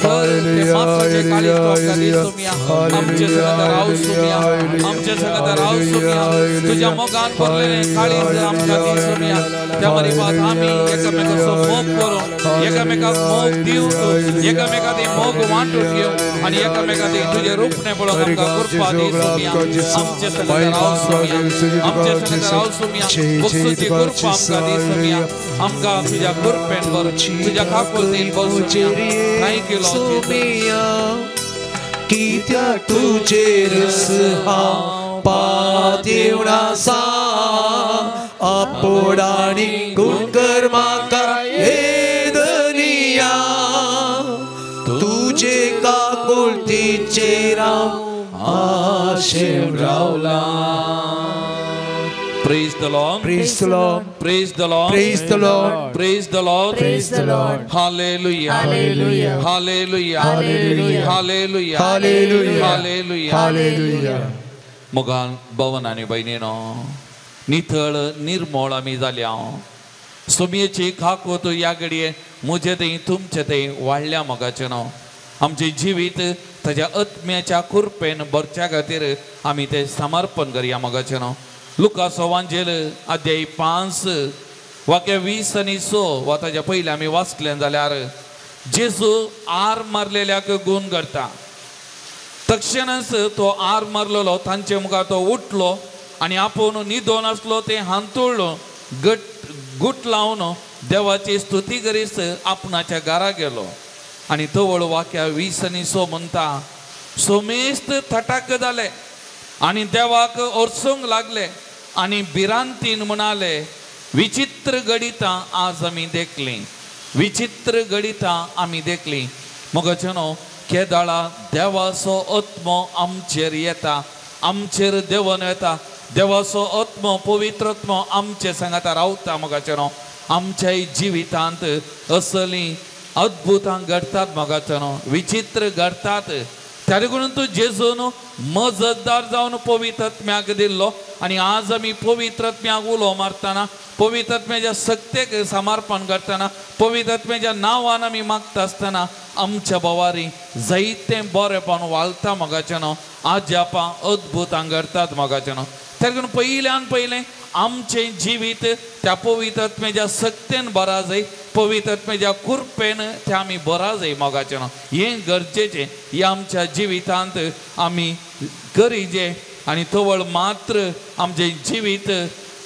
Speaker 2: कर, तें मासाचें काळीज तूं आमकां दी सोमिया. आमचे संगत राव सोमिया, आमचे संगत राव सोमिया. तुज्या मोगान भरलेलें काळीज आमकां दी सोमिया. त्या मरिबात आमी एकामेकाचो मोग करूं, एकामेकाक मोग दिवं, एकामेका ती मोग वांटून घेवं आनी एकामेका ती तुजें रूपणें पळोवंक आमकां कृपा दी सोमिया. आमचे संगत राव सोमिया, आमचे संगत राव सोमिया. बोगसूची कृपा आमकां दी सोमिया. आमकां तुज्या कृपेन भर, तुज्या काकुळटीन भर सोमिया. Thank you Lord
Speaker 1: सोमिया, कित्याक तुजेर हांव पातयेवन आसा, आपोड आनी गुण कर म्हाका हे धनिया, तुजे काकुळटीचेर हांव आशेवन रावलां.
Speaker 2: Praise the Lord.
Speaker 1: Praise the Lord.
Speaker 2: Praise the Lord.
Speaker 1: Praise the Lord.
Speaker 2: Praise the Lord.
Speaker 3: Praise the Lord.
Speaker 2: Hallelujah.
Speaker 3: Hallelujah.
Speaker 2: Hallelujah.
Speaker 3: Hallelujah.
Speaker 2: Hallelujah.
Speaker 1: Hallelujah.
Speaker 2: Hallelujah.
Speaker 1: Hallelujah.
Speaker 2: मोगान भवन आनी भयणीनो, नितळ निर्मोळ आमी जाल्या. सोमयेची खाकोत ह्या घडये म्हजे थंय तुमचे थंय वाडल्या मोगाचें न्हू. आमचें जिवीत ताज्या आत्म्याच्या कृपेन भरच्या खातीर आमी तें समर्पण करया मोगाचें न्हू. लुकासो वांजेल अध्याय 5 वाक्य 20 आनी 6 वा ताज्या पयलीं आमी वाचलें जाल्यार जेजू आर मारलेल्याक गूण करता. तक्षणच तो आर मारलेलो तांचे मुखार तो उठलो आनी आपूण न्हिदोन आसलो तें हांतुळ्ळो गट लावन देवाची स्तुती करीत आपणाच्या घरा गेलो. आनी तवळ वाक्या 20 आनी 6 म्हणटा सोमेस्त थटाक जाले आनी देवाक ओरसूंक लागले आनी भिरांतीन म्हणाले, विचित्र घडितां आज आमी देखलीं, विचित्र घडितां आमी देखलीं. मोगाचें न्हू, केदाळा देवाचो आत्मो आमचेर येता, आमचेर देवन येता. देवाचो आत्मो पवित्र आत्मो आमचे सांगाता रावता. मोगाचें न्हू, आमच्या जिवितांत असलीं अद्भुतां घडटात मोगाचें न्हू, विचित्र घडटात. त्या देखून तूं जेजून मजतदार जावन पवित्र आत्म्याक दिल्लो आनी आज आमी पवित्र आत्म्याक उलो मारतना, पवित्र आत्म्याच्या सक्तेक समर्पण करतना, पवित्र आत्म्याच्या नांवान आमी मागता आसतना आमच्या भोवारी जायतें बरेंपण वालता मोगाचें न्हू. आजापां अद्भुतां घडटात मोगाचें न्हू. त्या देखून पयल्यान पयलें आमचें जिवीत त्या पवित्र आत्म्याच्या सक्तेन बरा जाय, पवित्र आत्म्याच्या कृपेन तें आमी बरा जाय मोगाचें न्हू. हें गरजेचें, हें आमच्या जिवितांत आमी गरजें आनी तवळ मात्र आमचें जिवीत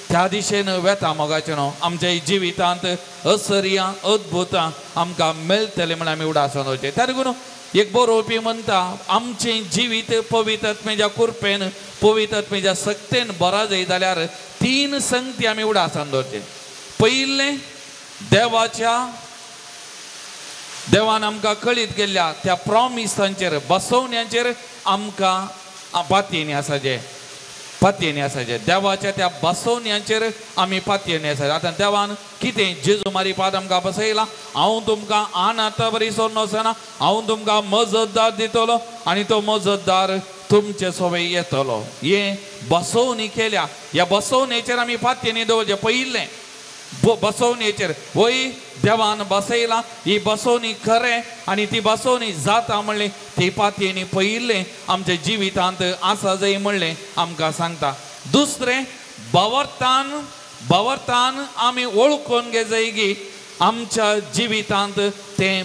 Speaker 2: त्या दिशेन वेता मोगाचें न्हू. आमच्या जिवितांत असर्यां अद्भुतां आमकां मेळटलें म्हण आमी उडासन वचचें. त्या देखून एक बरोवपी म्हणटा आमचें जिवीत पवित्र आत्म्याच्या कृपेन पवित्र आत्म्याच्या सक्तेन बरा जाय जाल्यार 3 संगती आमी उडासान दवरचें. पयलें, देवाच्या देवान आमकां कळीत केल्ल्या त्या प्रॉमिसांचेर बसवण्यांचेर आमकां पातयेनी आसाचें, पातयेनी आसाचें. देवाच्या त्या बसवण्यांचेर आमी पातयेनी आसाचें. आतां देवान कितें जेजू मारी पाद आमकां बसयला, हांव तुमकां आनाथा बरी सोडून वचना, हांव तुमकां मजतदार दितलो आनी तो मजतदार तुमचे सोबे येतलो. हें बसवणी केल्या, ह्या बसवणेचेर आमी पातयेनी दवरचें. पयलें बसवणेचेर वय देवान बसयला ही बसवणी खरें आनी ती बसवणी जाता म्हणलें ती पातयेनी पयलें आमच्या जिवितांत आसा जाय म्हणलें आमकां सांगता. दुसरें, भावार्थान भावार्थान आमी वळखून घेजाय की आमच्या जिवितांत तें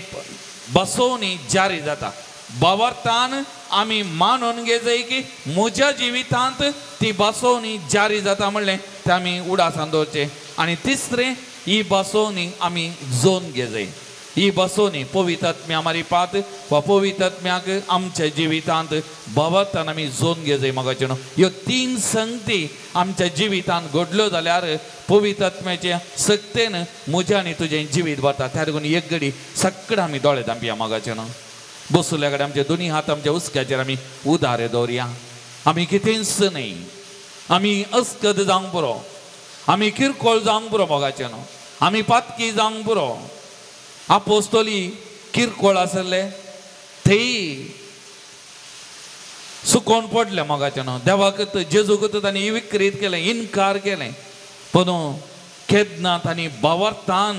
Speaker 2: बसवणी जारी जाता. भावार्थान आमी मानून घेजाय की म्हज्या जिवितांत ती बसवणी जारी जाता म्हणलें तें आमी उडासान दवरचें. आनी तिसरें, ही बसवणी आमी जोन घेजाय. ही बसोनी पवित्र मारिपात वा पवित्र आमच्या जिवितांत भावार्थान आमी जोन घेवं जाय मोगाचें न्हू. ह्यो तीन संगती आमच्या जिवितांत घडल्यो जाल्यार पवित्र सक्तेन म्हजें आनी तुजें जिवीत भरता. त्या देखून एक घडी सगळें आमी दोळे धांपया मोगाचें न्हू. बसुल्या कडेन आमचे दोनी हात आमच्या हुस्क्याचेर आमी उदारे दवरया. आमी कितेंच न्हय, आमी अस्कद जावंक पुरो, आमी किरकोळ जावंक पुरो मोगाचें न्हू, आमी पातकी जावंक पुरो. आपोस्तोली किरकोळ आसले थंय सुकोवन पडले मोगाचें न्हू. देवाक जेजूक तांणी विक्रीत केलें, इनकार केलें. पूण केन्ना तांणी भावार्थान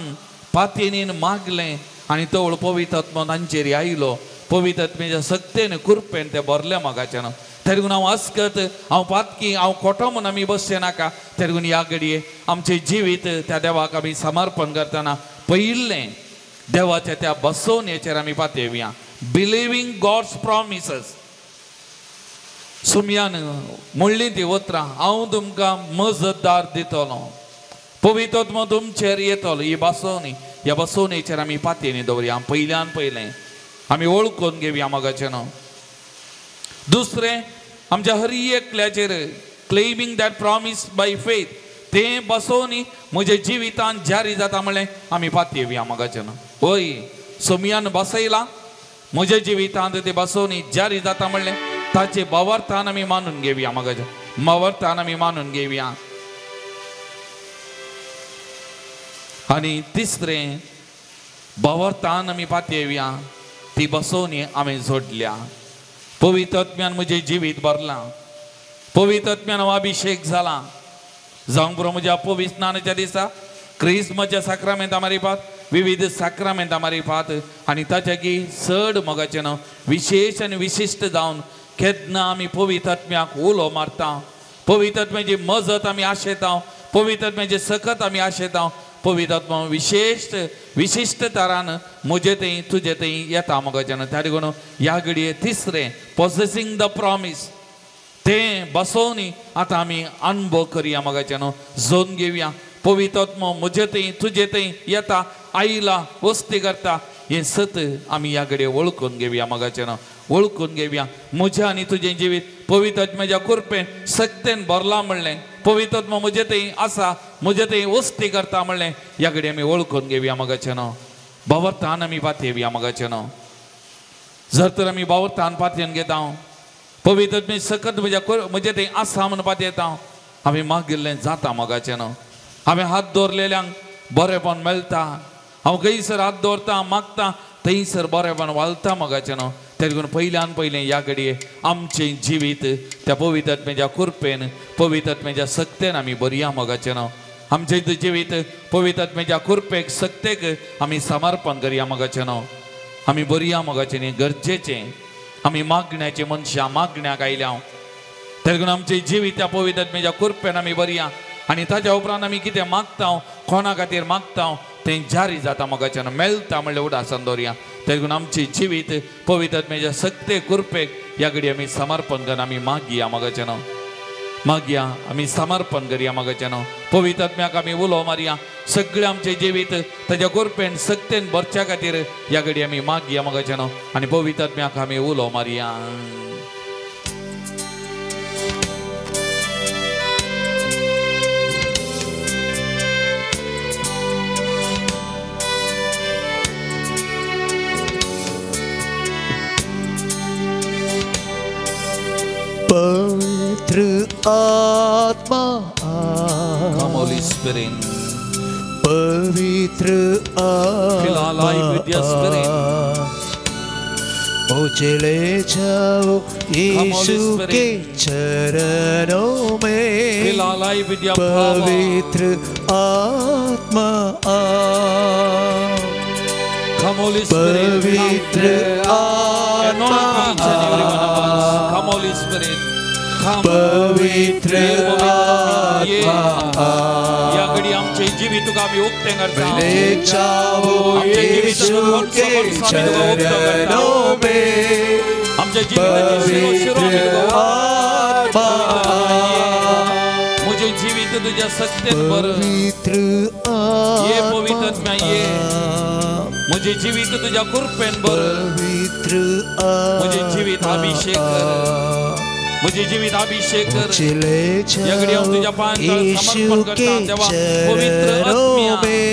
Speaker 2: पातयेन मागलें आनी तवळ पवित्र आत्मो तांचेर आयलो. पवित्र आत्म्याच्या सक्तेन कृपेन ते भरले मोगाचें न्हू. तरी हांव अस्कत, हांव पातकी, हांव खोटो म्हूण आमी बसचें नाका. तरी ह्या घडये आमचें जिवीत त्या देवाक आमी समर्पण करतना पयिल्लें देवाच्या त्या बसोवणेचेर आमी पातयेवया. Believing God's promises. सुमयान म्हणली ती उतरां, हांव तुमकां मजतदार दितलो, पवित्र आत्मो तुमचेर येतलो. ही बसोवणी, ह्या बसोवणेचेर आमी पातयेनी दवरया. पयल्यान पयलें आमी वळखून घेवया मोगाचें न्हू. दुसरें, आमच्या हर एकल्याचेर claiming that promise by faith, तें बसोवनी म्हज्या जिवितांत जारी जाता म्हणलें आमी पातयेवया मोगाचें न्हू. हय, सोमयान बसयलां म्हज्या जिवितांत तें बसोवनी जारी जाता म्हणलें ताचे भावार्थान आमी मानून घेवया मोगाचें, भावार्थान आमी मानून घेवया. आनी तिसरें, भावार्थान आमी पातयेवया ती बसोवनी आमी जोडल्या. पवित्र आत्म्यान म्हजें जिवीत भरलां, पवित्र आत्म्यान हांव अभिशेक जाला. जावंक पुरो म्हज्या पवित्र स्नानाच्या दिसा क्रिस्मच्या साक्रामेंता मारिपात, विविध साक्रामेंता मारिपात आनी ताच्या की चड मोगाचें न्हू विशेश आनी विशिश्ट जावन केन्ना आमी पवित्र आत्म्याक उलो मारता, पवित्र आत्म्याची मजत आमी आशेता, पवित्र आत्म्याची सकत आमी आशेता. पवित्र आत्मा विशेश विशिश्ट तरान म्हजे थंय तुजे थंय येता मोगाचें न्हू. त्या देखून ह्या घडये तिसरें पॉसेसींग the promise, तें बसोवनी आतां आमी अनुभव करया मोगाचें न्हू, जोन घेवया. पवित्र आत्मो म्हजे थंय तुजे थंय येता, आयला, वस्ती करता, हें सत आमी ह्या घडये वळखून घेवया मोगाचें न्हू, वळखून घेवया. म्हजें आनी तुजें जिवीत पवित्र आत्म्याच्या कृपेन सक्तेन भरलां म्हणलें, पवित्र आत्मो म्हजे थंय आसा, म्हजे थंय वस्ती करता म्हणलें ह्या घडये आमी वळखून घेवया मोगाचें न्हू. भावार्थान आमी पातयेवया मोगाचें न्हू. जर तर आमी भावार्थान पातयेन घेता, पवित्र आत्म्या सकत म्हजे थंय आसा म्हूण पातयेता, आमी मागिल्लें जाता मोगाचें न्हू. हांवें हात दवरलेल्यांक बरेपण मेळटा, हांव खंयसर हात दवरता मागता थंयसर बरेपण वालता मोगाचें न्हू. देखून पयल्यान पयलें ह्या घडये आमचें जिवीत त्या पवित्र आत्म्याच्या कृपेन पवित्र आत्म्याच्या सक्तेन आमी बरया मोगाचें न्हू. आमचें जिवीत पवित्र आत्म्याच्या कृपेक सक्तेक आमी समर्पण करया मोगाचें न्हू. आमी बरया मोगाचें न्ही, गरजेचें आमी मागण्याचें मनशां मागण्याक आयल्या. देखून आमचें जिवीत त्या पवित्र आत्म्याच्या कृपेन आमी बरया आनी ताच्या उपरांत आमी कितें मागता, कोणा खातीर मागता तें जारी जाता मोगाचें न्हू, मेळटा म्हणलें उडासान दवरया. देखून आमचें जिवीत पवित्र आत्म्याच्या सक्ते कृपेक ह्या घडये आमी समर्पण करून आमी मागया मोगाचें न्हू, मागया, आमी समर्पण करया मोगाचें न्हू. पवित्र आत्म्याक आमी उलो मारया, सगळें आमचें जिवीत ताच्या कृपेन सक्तेन भरच्या खातीर ह्या घडये आमी मागया मोगाचें न्हू आनी पवित्र आत्म्याक आमी उलो मारया.
Speaker 1: पवित्र आत्मा,
Speaker 2: Come Holy Spirit.
Speaker 1: पवित्र
Speaker 2: Fill our life with your Spirit.
Speaker 1: मुझे ले जाओ यीशु के चरणों में,
Speaker 2: Fill our life with your power.
Speaker 1: पवित्र आत्मा,
Speaker 2: Come Holy Spirit.
Speaker 1: पवित्र
Speaker 2: Anoint each and every one of us. Come Holy Spirit. Come.
Speaker 1: पवित्र आत्मा,
Speaker 2: या घडी आमचे जिवीत तुका आमी उक्तें करता.
Speaker 1: ले जाओ यीशु के चरणों में,
Speaker 2: आमच्या जिविताची शिरो शिरो आमी
Speaker 1: पवित्र
Speaker 2: तुका
Speaker 1: आत्मा,
Speaker 2: म्हजें जिवीत तुज्या सत्तेन भर.
Speaker 1: पवित्र
Speaker 2: ये पवित्र आत्मा, ये.
Speaker 1: आत्मा,
Speaker 2: म्हजें जिवीत तुज्या कृपेन भर.
Speaker 1: पवित्र
Speaker 2: म्हजें जिवीत अभिषेक कर. म्हजें जिवीत अभिषेक कर.
Speaker 1: चले
Speaker 2: ह्या घडये हांव तुज्या पांयांत
Speaker 1: यीशु
Speaker 2: समर्पण
Speaker 1: के
Speaker 2: करता देवा. पवित्र
Speaker 1: चरणों
Speaker 2: आत्म्या
Speaker 1: में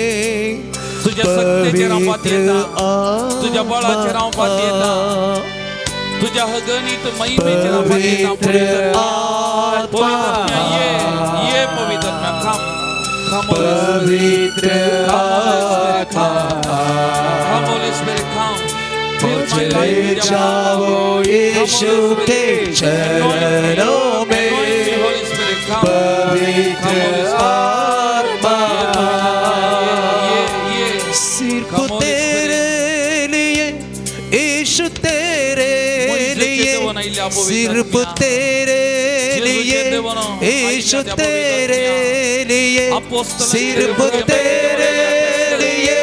Speaker 2: तुज्या सत्तेचेर हांव
Speaker 1: पवित्र
Speaker 2: पातयेता. तुज्या बळाचेर हांव पातयेता. तुज्या अगणित महिमेचेर हांव पातयेता.
Speaker 1: पवित्र
Speaker 2: पवित्र आत्म्या ये ये पवित्र आत्म्या come come Holy Spirit.
Speaker 1: पवित्र आत्मा
Speaker 2: Come Holy Spirit, come. Fill my
Speaker 1: मुझे
Speaker 2: life
Speaker 1: ले
Speaker 2: with your power.
Speaker 1: जाओ
Speaker 2: Come
Speaker 1: यीशु
Speaker 2: Holy
Speaker 1: के
Speaker 2: Spirit,
Speaker 1: चरणों
Speaker 2: anoint me,
Speaker 1: में
Speaker 2: Holy Spirit, come. Come
Speaker 1: पवित्र
Speaker 2: Holy Spirit.
Speaker 1: आत्मा
Speaker 2: ये ये
Speaker 1: सिर्फ
Speaker 2: Come Holy
Speaker 1: तेरे लिए यीशु तेरे लिए सिर्फ तेरे लिए यीशु तेरे लिए सिर्फ तेरे लिए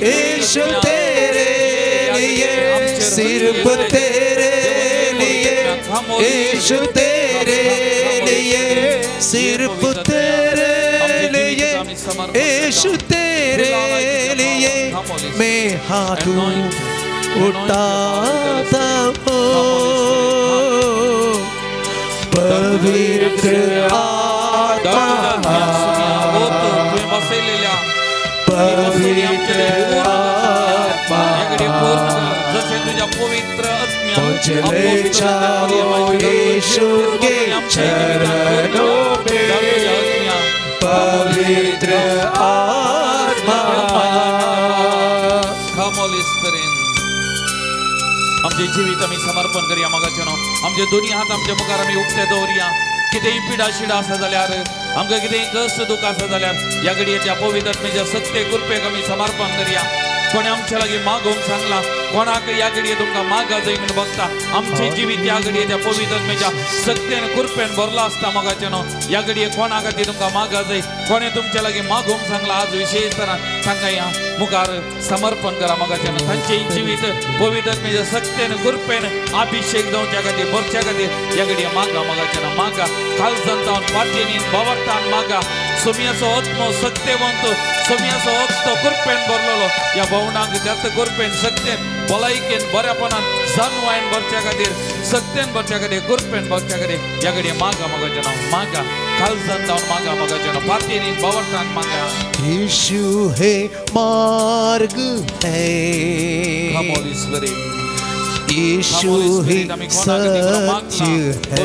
Speaker 1: यीशु तेरे लिए सिर्फ तेरे लिए यीशु तेरे लिए सिर्फ तेरे लिए यीशु तेरे लिए मैं हाथ उठाता हूँ. पवित्र आत्मा
Speaker 2: बसयलेल्या
Speaker 1: पवित्र आत्मा
Speaker 2: जशें तुज्या पवित्र आत्म्या
Speaker 1: मुझे ले जाओ यीशु के चरणों में पवित्र आत्मा.
Speaker 2: Come Holy Spirit. आमचे जिवीत आमी समर्पण करया मोगाचें. आमचे दोनी हात आमच्या मुखार आमी उक्ते दवरया. कितेंय पिडा शिडा आसा जाल्यार आमकां कितेंय कश्ट दुख आसा जाल्यार ह्या घडये त्या पवित्र आत्म्याच्या सत्ते कृपेक आमी समर्पण करया. कोणें आमच्या लागीं मागोवंक सांगलां कोणाक ह्या घडये तुमकां मागा जाय म्हूण बघता. आमचें जिवीत ह्या घडये त्या पवित्र आत्म्याच्या सत्तेन कृपेन भरलां आसता मोगाचें. ह्या घडये कोणा खातीर तुमकां मागा जाय कोणें तुमच्या लागीं मागोवंक सांगलां आज विशेष तरान तांकां ह्या मुखार समर्पण करा मोगाचें. तांचें जिवीत पवित्र आत्म्याच्या सत्तेन कृपेन अभिषेक जावच्या खातीर भरच्या खातीर ह्या घडये मागा मोगाचें. मागा काळजान जावन फाटींनी भावार्थान मागा. सोम्याचो आत्मो सत्तेवंत सोम्याचो आत्मो कृपेन भरलेलो ह्या भावनांक त्याच कृपेन सत्तेन भलायकेन बऱ्यापणान जानवायन भरच्या खातीर सत्तेन भरच्या खातीर कृपेन भरच्या खातीर ह्या घडये मागा मोगाचें. मागा काळजान जावन मागा मोगाचें. फाटींनी भावार्थान मागा.
Speaker 1: यीशु है मार्ग है
Speaker 2: Come Holy Spirit.
Speaker 1: यीशु ही सत्य है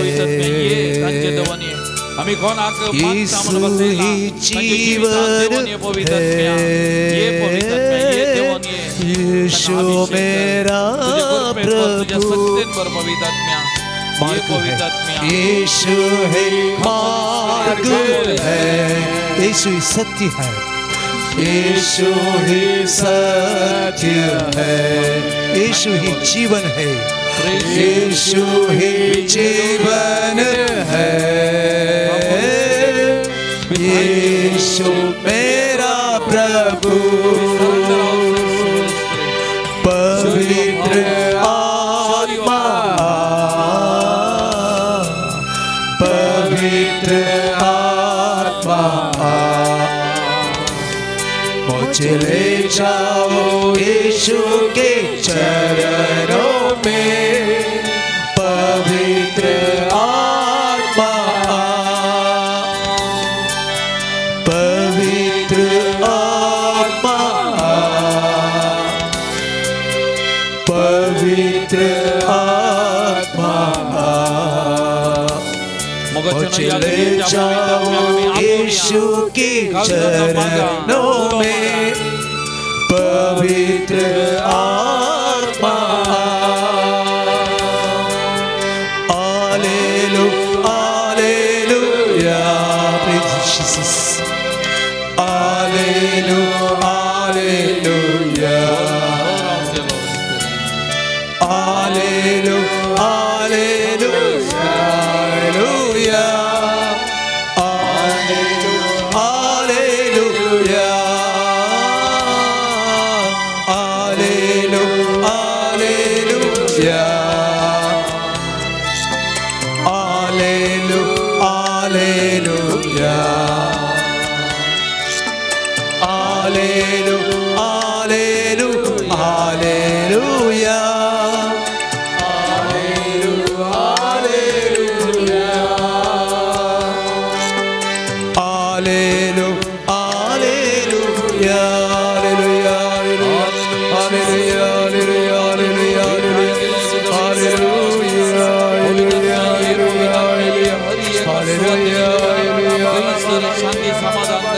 Speaker 2: आमी कोणाक मागता म्हूण
Speaker 1: यीशु
Speaker 2: बसयलां
Speaker 1: ही
Speaker 2: तांच्या जिवितांत
Speaker 1: जीवन
Speaker 2: देवन ये पवित्र आत्म्या ये पवित्र आत्म्या ये देवन ये
Speaker 1: यीशु मेरा
Speaker 2: तुज्या कृपेन भर तुज्या
Speaker 1: प्रभु
Speaker 2: सत्तेन भर पवित्र आत्म्या ये
Speaker 1: मार्ग
Speaker 2: पवित्र
Speaker 1: है
Speaker 2: आत्म्या.
Speaker 1: यीशु है मार्ग है यीशु ही सत्य है यीशु ही सत्य है यीशु ही जीवन है यीशु ही जीवन है यीशु मेरा प्रभु पवित्र आत्मा पवित्र आत्मा मुझे ले जाओ यीशु के चरणों में पवित्र आत्मा पवित्र आत्मा पवित्र आत्मा मुझे ले जाओ यीशु के चरणों में पवित्र आत्मा. Hallelujah, hallelujah, praise Jesus. Hallelujah, hallelujah, hallelujah, hallelujah, hallelujah, hallelujah, hallelujah, hallelujah, hallelujah, hallelujah, hallelujah, hallelujah. Hallelujah, hallelujah, hallelujah, hallelujah, hallelujah, hallelujah, hallelujah, hallelujah.
Speaker 2: शांती समाधान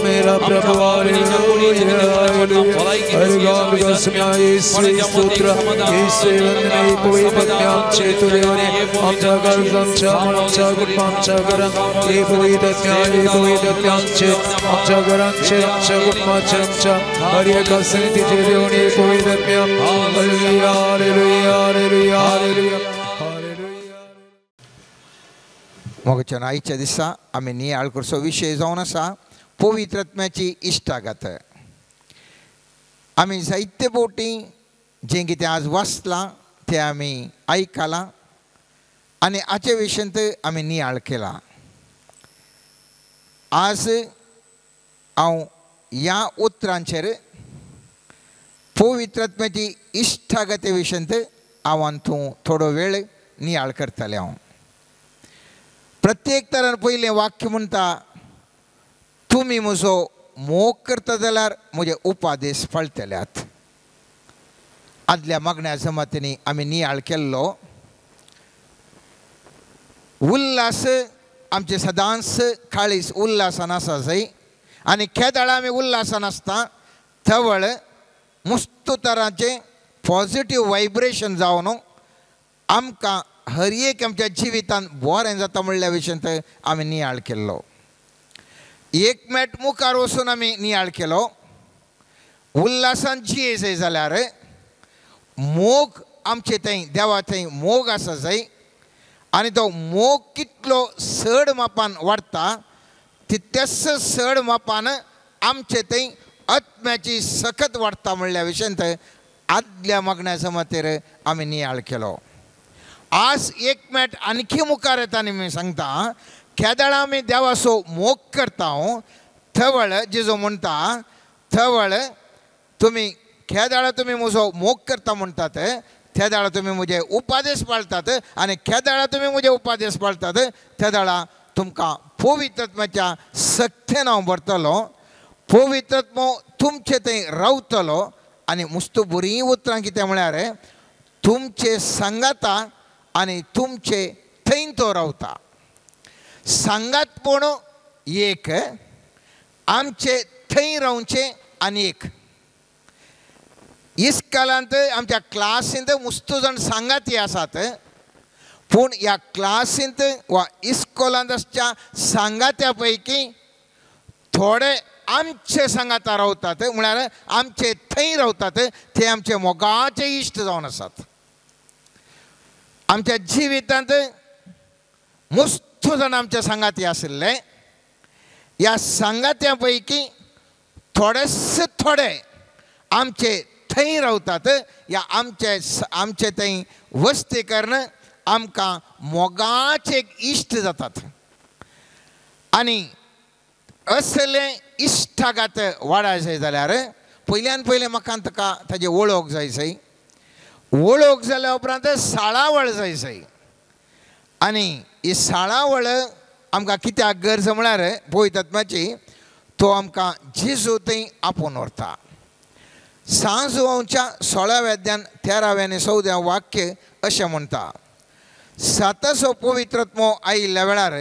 Speaker 1: मेरा प्रभु
Speaker 4: मोगच्यान आयच्या दिसा आमी नियाळ करचो विशय जावन आसा पवित्रत्म्याची इश्टागत. आमी जायते बोटी जें कितें आज वाचलां तें आमी आयकलां आनी हाचे विशयांत आमी नियाळ केला. आज हांव ह्या उतरांचेर पवित्रत्म्याची इश्टागते विशयांत हांव अंतू थोडो वेळ नियाळ करतलें. हांव प्रत्येक तरान पयलें वाक्य म्हणटा, तुमी म्हजो मोग करता जाल्यार म्हजे उपादेश पाळटल्यात. आदल्या मागण्या जमातींनी आमी नियाळ केल्लो. उल्हास आमचे सदांच काळीस उल्हासान आसा जाय आनी केदाळा आमी उल्हासान आसता तवळ मुस्तू तरांचें पॉजिटीव वायब्रेशन जावन आमकां हर एक आमच्या जिवितांत बरें जाता म्हणल्या विशयांत आमी नियाळ केल्लो. एक मेट मुखार वचून आमी नियाळ केलो. उल्हासान जिये जाय जाल्यार मोग आमचे थंय देवा थंय मोग आसा जाय आनी तो मोग कितलो चड मापान वाडटा तितलेच चड मापान आमचे थंय आत्म्याची सकत वाडटा म्हणल्या विशयांत आदल्या मागण्या जमातीर आमी नियाळ केलो. आज एक मेट आणखी मुखार येता आनी मी सांगता, केदळा आमी देवाचो मोग करता थवळ जेजो म्हणटा थवळ तुमी केदळा तुमी म्हजो मोग करता म्हणटात तेदाळा तुमी म्हजे उपादेश पाळटात आनी केदळा तुमी म्हजे उपादेश पाळटात तेदाळा तुमकां पवित्रत्माच्या सक्तेन हांव भरतलो, पवित्रत्मो तुमचे थंय रावतलो. आनी मुस्तू बरीं उतरां कितें म्हळ्यार तुमचे सांगाता आनी तुमचे थंय तो रावता. सांगातपण एक, आमचे थंय रावचें आनी एक. इस्कालांत आमच्या क्लासींत मुस्तू जाण सांगाती आसात, पूण ह्या क्लासींत वा इस्कोलांत आसच्या सांगात्या पैकी थोडे आमचे सांगाता रावतात, म्हळ्यार आमचे थंय रावतात, ते आमचे मोगाचे इश्ट जावन आसात. आमच्या जिवितांत मुस्तू जाण आमच्या सांगाती आशिल्ले, ह्या सांगात्या पैकी थोडेच थोडे आमचे थंय रावतात. ह्या आमचे आमचे थंय वस्ती करून आमकां मोगाचे एक इश्ट जातात आनी असले इश्टागात वाडाय जाल्यार पयल्यान पयलें म्हाका ताका ताजी वळख जाय जाय. वळख जाल्या उपरांत साळावळ जाय जाय आनी ही साळावळ आमकां कित्याक गरज म्हळ्यार पवित्रत्माची तो आमकां जेजू थंय आपोवन व्हरता. सांजवांच्या 16व्या अध्यान 13व्या आनी 14व्या वाक्य अशें म्हणटा, साताचो पवित्रत्मो आयिल्ल्या वेळार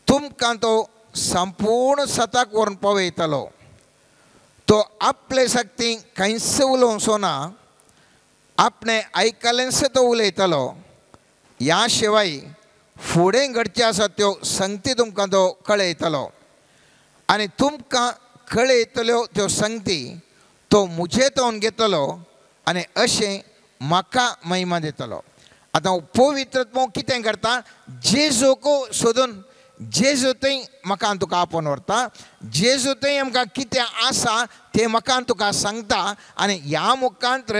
Speaker 4: तुमकां तो संपूर्ण सताक व्हरून पावयतलो. तो आपले शक्ती कांयच उलोवचो ना, आपणें आयकलेंच तो उलयतलो. ह्या शिवाय फुडें घडचें आसा त्यो संगती तुमकां तो कळयतलो आनी तुमकां कळयतल्यो त्यो संगती तो म्हजे तोंड घेतलो आनी अशें म्हाका महिमा दितलो. आतां पवित्रत्मो कितें करता, जेजूक सोदून जेजू थंय म्हाका तुका आपोवन व्हरता, जेजू थंय आमकां कितें आसा तें म्हाका तुका सांगता आनी ह्या मुखांतर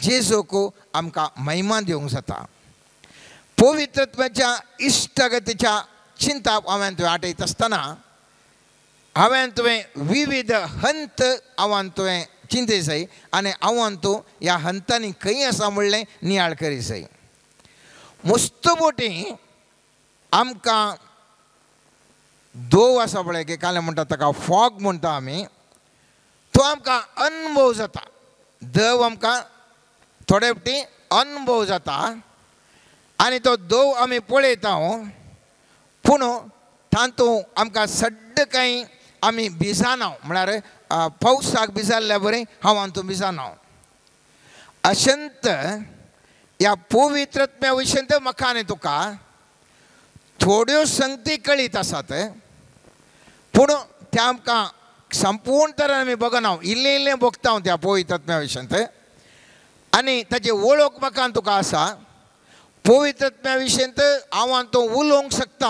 Speaker 4: जेजूक आमकां महिमा दिवंक जाता. पवित्रत्वाच्या इश्टागतीच्या चिंताप हांवें तुवें आठयत आसतना हांवें तुवें विविध हंत हांवें तुवें चिंते जाय आनी हांवें तूं ह्या हंतांनी खंय आसा म्हणलें नियाळ करी जाय. मुस्त बोटी आमकां दोव आसा पळय की काल म्हणटा ताका फॉग म्हणटा आमी, तो आमकां अनुभव जाता. दव आमकां थोडे फावटी अनुभव जाता आनी तो दव आमी पळयता, पूण तातूंत आमकां सड्ड कांय आमी भिजना, म्हळ्यार पावसाक भिजाल्ल्या बरें हांव हातूंत भिजना. अशंत ह्या पवित्रत्म्या विशयंत म्हाका आनी तुका थोड्यो संगती कळीत आसात, पूण त्या आमकां संपूर्ण तरेन आमी बगना, इल्लें इल्लें भोगता त्या पवित्रत्म्या विशयंत आनी ताची वळख म्हाका आनी तुका आसा. पवित्रत्म्या विशयंत हांव आनी तूं उलोवंक शकता,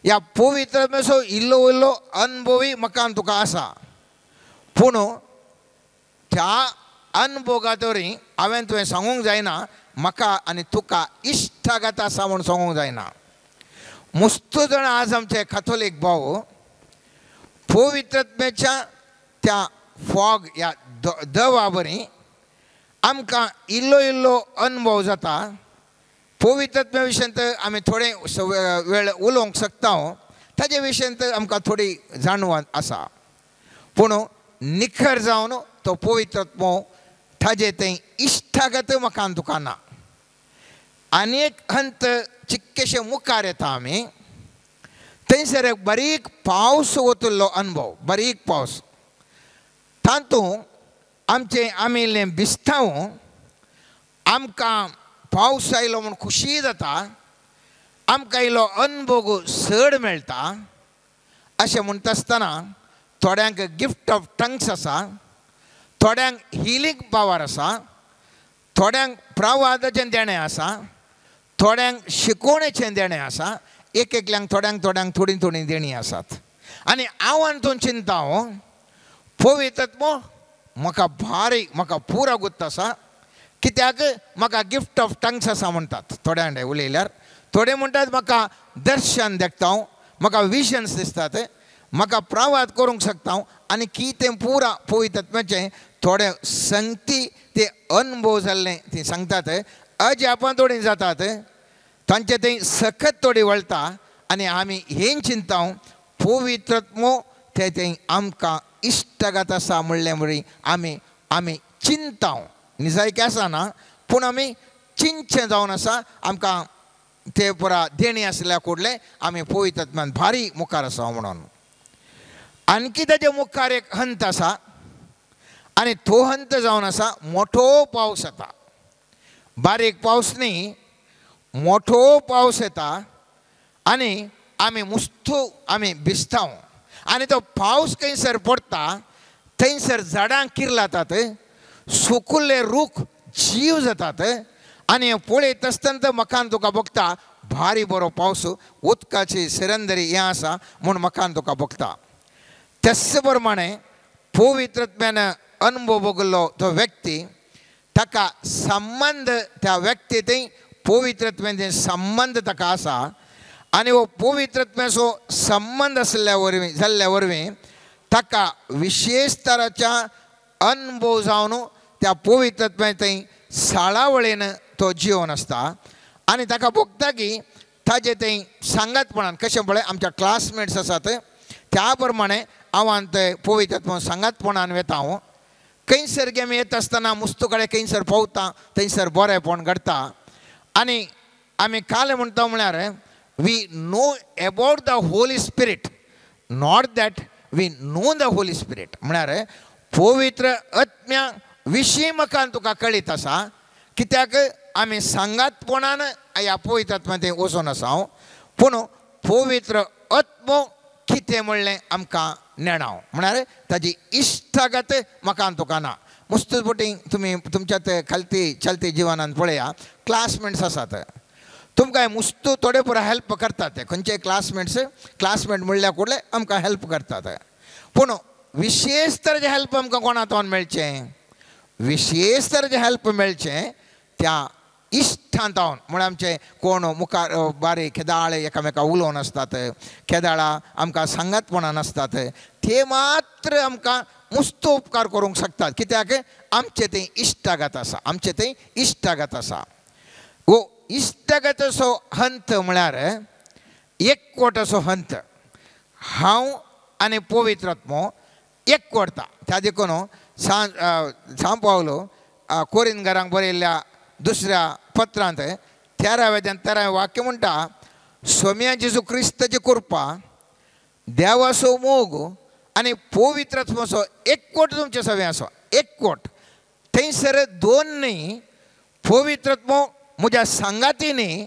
Speaker 4: ह्या पवित्रत्म्याचो इल्लो इल्लो अनुभवी म्हाका आनी तुका आसा, पूण त्या अनुभोगा तरी हांवें तुवें सांगूंक जायना म्हाका आनी तुका इश्टागत आसा म्हूण सांगूंक जायना. मुस्त जाणां आज आमचे कॅथोलीक भाव पवित्रत्म्याच्या त्या फॉग ह्या दवा बरी आमकां इल्लो इल्लो अनुभव जाता. पवित्रत्म्या विशयंत आमी थोडे वेळ उलोवंक शकता, ताजे विशयंत आमकां थोडी जाणव आसा, पूण निखर जावन तो पवित्रत्मो ताजे थंय इश्टागत म्हाका आनी तुका ना. आनी एक हंत चिक्केशे मुखार येता आमी, थंयसर एक बारीक पावस वतलो अनुभव, बारीक पावस, तातूंत आमचें आमी इल्लें भिजता, आमकां पावस आयलो म्हूण खुशी जाता, आमकां इल्लो अनुभव चड मेळटा. अशें म्हणटा आसतना थोड्यांक गिफ्ट ऑफ टंग्स आसा, थोड्यांक हिलींग पावर आसा, थोड्यांक प्रवादाचें देणें आसा, थोड्यांक शिकोवणेचें देणें आसा, एक एकल्यांक थोड्यांक थोड्यांक थोडीं थोडीं देणीं आसात. आनी हांव हातूंत चिंता पवित्रत्मो म्हाका भारी म्हाका पुरा गुत्त आसा, कित्याक म्हाका गिफ्ट ऑफ टंग्स आसा म्हणटात थोड्यांक उलयल्यार, थोडे म्हणटात म्हाका दर्शन देखता, म्हाका विजन्स दिसतात, म्हाका प्रवाद करूंक शकता आनी कितें पुरा पवित्रत्म्याचें थोडे संगती ते अनुभव जाल्ले ती सांगतात. अजापां थोडीं जातात, तांचे थंय सखत थोडी वळटा आनी आमी हें चिंता पवित्रत्मो ते थंय आमकां इश्टागत आसा म्हणलें बरी आमी आमी चिंता निजायकी आसा ना, पूण आमी चिंतचें जावन आसा. आमकां ते पुरा देणी आसल्या कुडलें आमी पवित्रत्मान भारी मुखार आसा म्हणून. आणखी ताजे मुखार एक हंत आसा आनी तो हंत जावन आसा मोठो पावस येता, बारीक पावस न्ही, मोठो पावस येता आनी आमी मुस्तू आमी भिजता आनी तो पावस खंयसर पडटा थंयसर झाडां किर्लातात, सुकुल्ले रूख जीव जातात आनी पळयत आसतना म्हाका तुका भोगता भारी बरो पावस, उदकाची सिरंदरी हें आसा म्हूण म्हाका तुका भोगता. तेच प्रमाणे पवित्रत्म्यान अनुभव भोगल्लो तो व्यक्ती ताका संबंद त्या व्यक्ती थंय पवित्रत्म्याचे संबंद ताका आसा आनी हो पवित्रत्म्याचो संबंद आसल्या वरवीं जाल्ल्या वरवीं ताका विशेश तराच्या अनुभव जावन त्या पवित्रत्म्या थंय साळावळीन तो जिवन आसता आनी ताका भोगता की ताजे थंय सांगातपणान कशें पळय आमच्या क्लासमेट्स आसात त्या प्रमाणे हांव ते पवित्रत्व सांगातपणान वेता. हांव खंयसर गेमी येता आसतना मुस्तू कडेन खंयसर पावता थंयसर बरेंपण घडटा आनी आमी काल म्हणटा म्हळ्यार we know about the Holy Spirit, not that we know the Holy Spirit. म्हळ्यार पवित्र आत्म्या विशीं म्हाका तुका कळीत आसा, कित्याक आमी सांगातपणान ह्या पवित्र आत्म्या थंय वचून आसा हांव, पूण पवित्र आत्मो कितें म्हणलें आमकां नेणाव, म्हळ्यार ताजी इश्टागत म्हाका तुका ना. मुस्त बोटी तुमी तुमच्या ते खालती चलती जिवनान पळया क्लासमेट्स आसात, तुमकां मुस्तू थोडे पुरा हेल्प करतात ते खंयचे क्लासमेट्स, क्लासमेट म्हणल्यार कुडले आमकां हेल्प करतात, पूण विशेश तरेचें हेल्प आमकां कोणा तोन मेळचें, विशेश तरेचें हेल्प मेळचें त्या इश्टांत जावन म्हळ्यार आमचे कोण मुखार बारीक केदाळे एकामेका उलोवन आसतात, केदाळा आमकां सांगातपणान आसतात, ते मात्र आमकां मुस्तो उपकार करूंक शकतात. कित्याक आमचे थंय इश्टागत आसा, आमचे थंय इश्टागत आसा. वो इश्टागताचो हंत म्हळ्यार एकवटाचो हंत. हांव आनी पवित्र आत्मो एकवटता. त्या देखून सांव पावलो कोरिंदकारांक बरयल्ल्या दुसऱ्या पत्रांत 13व्या 13व्या वाक्य म्हणटा, सोम्या जेजू क्रिस्ताची कृपा, देवाचो मोग आनी पवित्र आत्म्याचो एकवट तुमचे सगळें आसा. एकवट थंयसर दोन न्ही, पवित्र आत्मो म्हज्या सांगाती न्ही,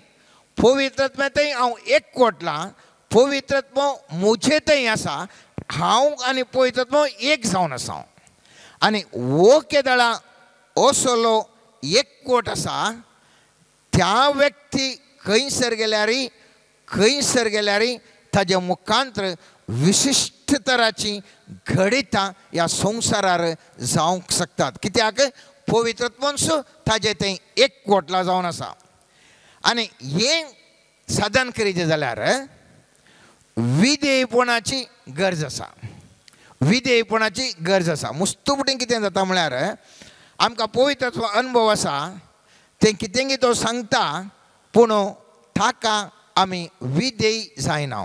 Speaker 4: पवित्र आत्म्या थंय हांव एकवटलां, पवित्र आत्मो म्हजे थंय आसा, हांव आनी पवित्र आत्मो एक जावन आसा. आनी वो केदळा असलो एकवट आसा त्या व्यक्ती खंयसर गेल्यारय, खंयसर गेल्यारय ताज्या मुखांतर विशिश्ट तराची घडितां ह्या संवसारार जावंक शकतात. कित्याक पवित्र आत्मोन्स ताजे थंय एकवटला जावन आसा. आनी हें साधन करीचें जाल्यार विधेयपणाची गरज आसा, विधेयपणाची गरज आसा. मुस्तुपटीन कितें जाता म्हळ्यार आमकां पवित्र अनुभव आसा, तें कितें तो सांगता पूण ताका आमी विधेय जायना.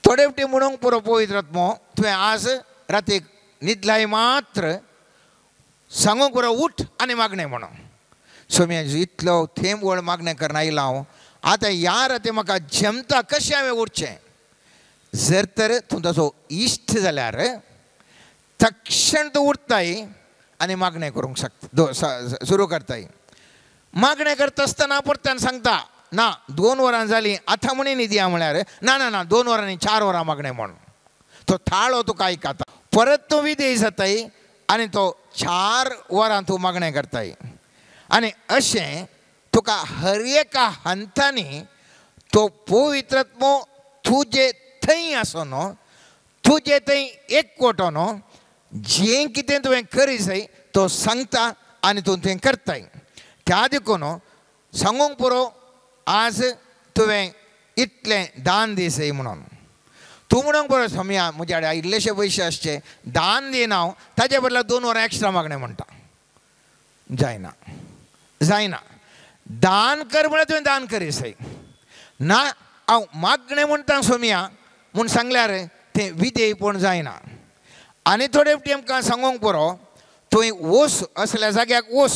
Speaker 4: थोडे फावटी म्हणूंक पुरो पवित्र आत्मो तुवें आज रातीक न्हिदलाय मात्र सांगूंक पुरो उठ आनी मागणें म्हणून. सोम्या इतलो थेंब वळ मागणें करना आयला हांव, आतां ह्या राती म्हाका जमता कशें हांवें उठचें? जर तर तूं ताचो इश्ट जाल्यार तक्षण तूं उठताय आनी मागणें करूंक शकता, सुरू करताय. मागणें करता आसतना परत्यान सांगता ना 2 वरां जालीं आतां म्हणी न्हिदया म्हळ्यार ना ना ना 2 वरां न्ही 4 वरां मागणें म्हण. तो थाळो तुका आयकता, परत तूं विधेय जाताय आनी तो 4 वरां तूं मागणें करताय. आनी अशें तुका हर एका हंतांनी तो पवित्र आत्मो तुजे थंय आसो न्हू, तुजे थंय एकवटो न्हू, जें कितें तुवें करी जाय तो सांगता आनी तूं तें करताय. त्या देखून सांगूंक पुरो आज तुवें इतलें दान दी जाय म्हणून. तूं म्हणूंक पुरो सोम्या म्हज्या कडेन इल्लेशे पयशे आसचे दान दिना हांव, ताजे बदला 2 वरां एक्स्ट्रा मागणें म्हणटा. जायना, जायना. दान कर म्हळ्यार तुवें दान करी जाय. ना हांव मागणें म्हणटा सोम्या म्हूण सांगल्यार तें विधेयपण जायना. आनी थोडे फावटी आमकां सांगूंक पुरो तुवें वस असल्या जाग्याक वस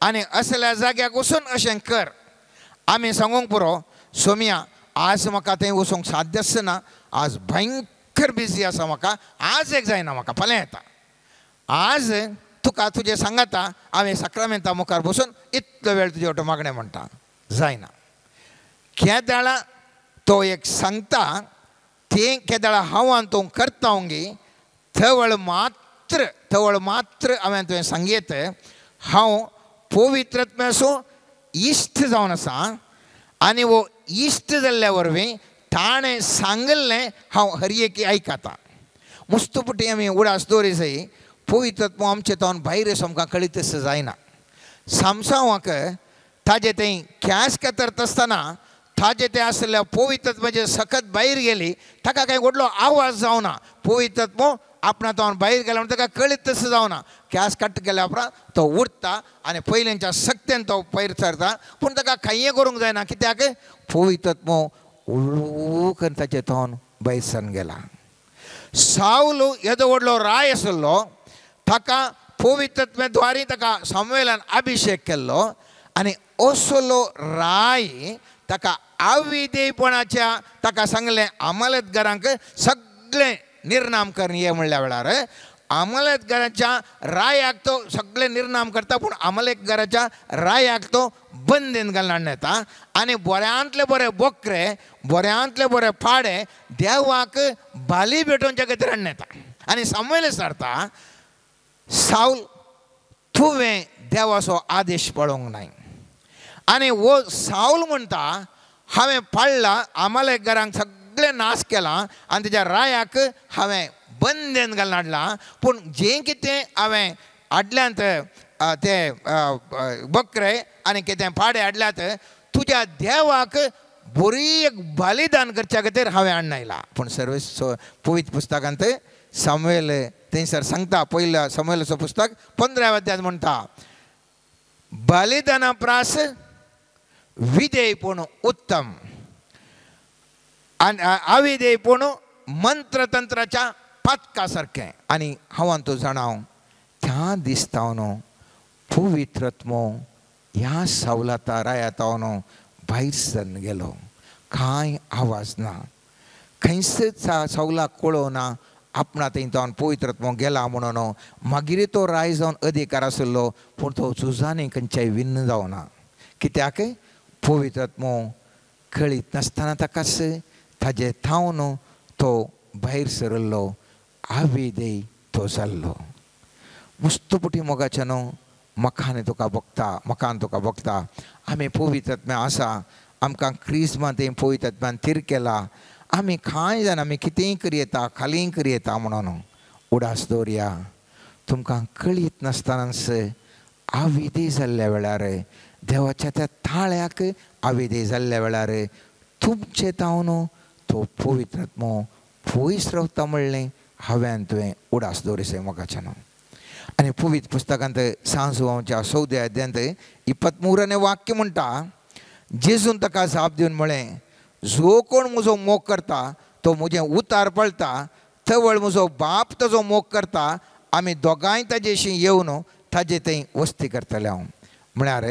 Speaker 4: आनी असल्या जाग्याक वचून अशें कर. आमी सांगूंक पुरो सोम्या आज म्हाका थंय वचूंक साध्य आसना, आज भयंकर बिजी आसा म्हाका, आज एक जायना म्हाका, फाल्यां येता. आज तुका तुजें सांगाता हांवें साक्रामेंता मुखार बसून इतलो वेळ तुजे वटेन मागणें म्हणटा. जायना. केदळा तो एक सांगता तें केदळा हांव आनी तूं करता गी थवळ मात्र, थवळ मात्र हांवें तुवें सांगयत हांव पवित्र आत्म्याचो इश्ट जावन आसा आनी वो इश्ट जाल्ल्या वरवीं ताणें सांगिल्लें हांव हर एकी आयकता. मुस्तुपटी आमी उडास दवरी जाय पवित्र आत्मो आमचे तावन भायर आमकां कळीत जायना. सामसांवाक ताजे थंय कॅश कातरता आसतना ताजे तें आसल्या पवित्र आत्म्याचे सकत भायर गेली, ताका कांय व्हडलो आवाज जावना. पवित्र आत्मो आपणा तावन भायर गेला म्हणून ताका कळीत तशें जावना. कॅश कट केल्या उपरांत तो उरता आनी पयलींच्या सक्तेन तो भायर सरता, पूण ताका कांय करूंक जायना. कित्याक पवित्र आत्मो उळू करून ताचे तावन भायर सरन गेला. सावलो येदो व्हडलो राय आसलो, ताका पवित्र आत्म्या द्वारी ताका सामुएलान अभिशेक केल्लो आनी असलो राय ताका अविधेयपणाच्या ताका सांगलें अमलेतगारांक सगळें निर्नाम कर ये म्हणल्या वेळार अमलेतगाराच्या रायाक तो सगळें निर्नाम करता, पूण अमलेतगाराच्या रायाक तो बंदेन घालून येता आनी बऱ्यांतले बरे बोकरे, बऱ्यांतले बरे पाडे देवाक बाली भेटोवच्या खातीर हाडून येता. आनी सामुएल सारता सावल तुवें देवाचो आदेश पळोवंक नाय. आनी वो सावल म्हणटा हांवें पाळ्ळा अमलेकगारांक सगळें नाश केलां आनी तेज्या रायाक हांवें बंदेन घालून हाडलां, पूण जें कितें हांवें हाडल्यांत ते बकरे आनी कितें पाडे हाडल्यात तुज्या देवाक बरी एक बलिदान करच्या खातीर हांवें हाडून आयला. पूण सर्वेस पवित्र पुस्तकांत सामुएल थंयसर सांगता, पयल्या सामुएलाचो पुस्तक 15 अध्यायांत म्हणटा, बलिदाना प्रास विधेयपण उत्तम आनी अविधेयपण मंत्रतंत्राच्या पातका सारकें. आनी हांव तूं जाणां त्या दिसता न्हू पवित्रत्मो ह्या सावलाता रायाता न्हू भायर सरन गेलो. कांय आवाज ना, खंयच सावलाक कळोवना आपणा थंय जावन पवित्रत्मो गेला म्हणून. मागीर तो राय जावन अधिकार आशिल्लो, पूण तो झुजांनी खंयच्याय विन्न जावना. कित्याक पवित्रत्मो कळीत नासतना ताकाच ताजे थावन तो भायर सरिल्लो, आविदेय तो जाल्लो. मुस्तपुटी मोगाचें न्हू मखान तुका भोगता, मखान तुका भोगता. आमी पवित्रत्म्या आसा, आमकां क्रिस्मा तें पवित्रत्म्यान थीर केला. आमी कांय जाण आमी कितेंय करयता, खालीय करयता म्हणून उडास दवरया. तुमकां कळीत नासतनाच आविदेय जाल्ल्या वेळार, देवाच्या त्या ताळ्याक आविदेय जाल्ल्या वेळार तुमचे तावन तो पवित्रत्मो पयस रावता म्हणलें हांवें तुवें उडास दवरिसय मोगाचें न्हू. आनी पवित्र पुस्तकांत सांजवाच्या 14 अध्यायांत 23 वाक्य म्हणटा, जेजून ताका जाप दिवन म्हळें, जो कोण म्हजो मोग करता तो म्हजें उतार पळता, तवळ म्हजो बाप ताजो मोग करता, आमी दोगांय ताजेशी येवन ताजे थंय वस्ती करतले हांव. म्हळ्यार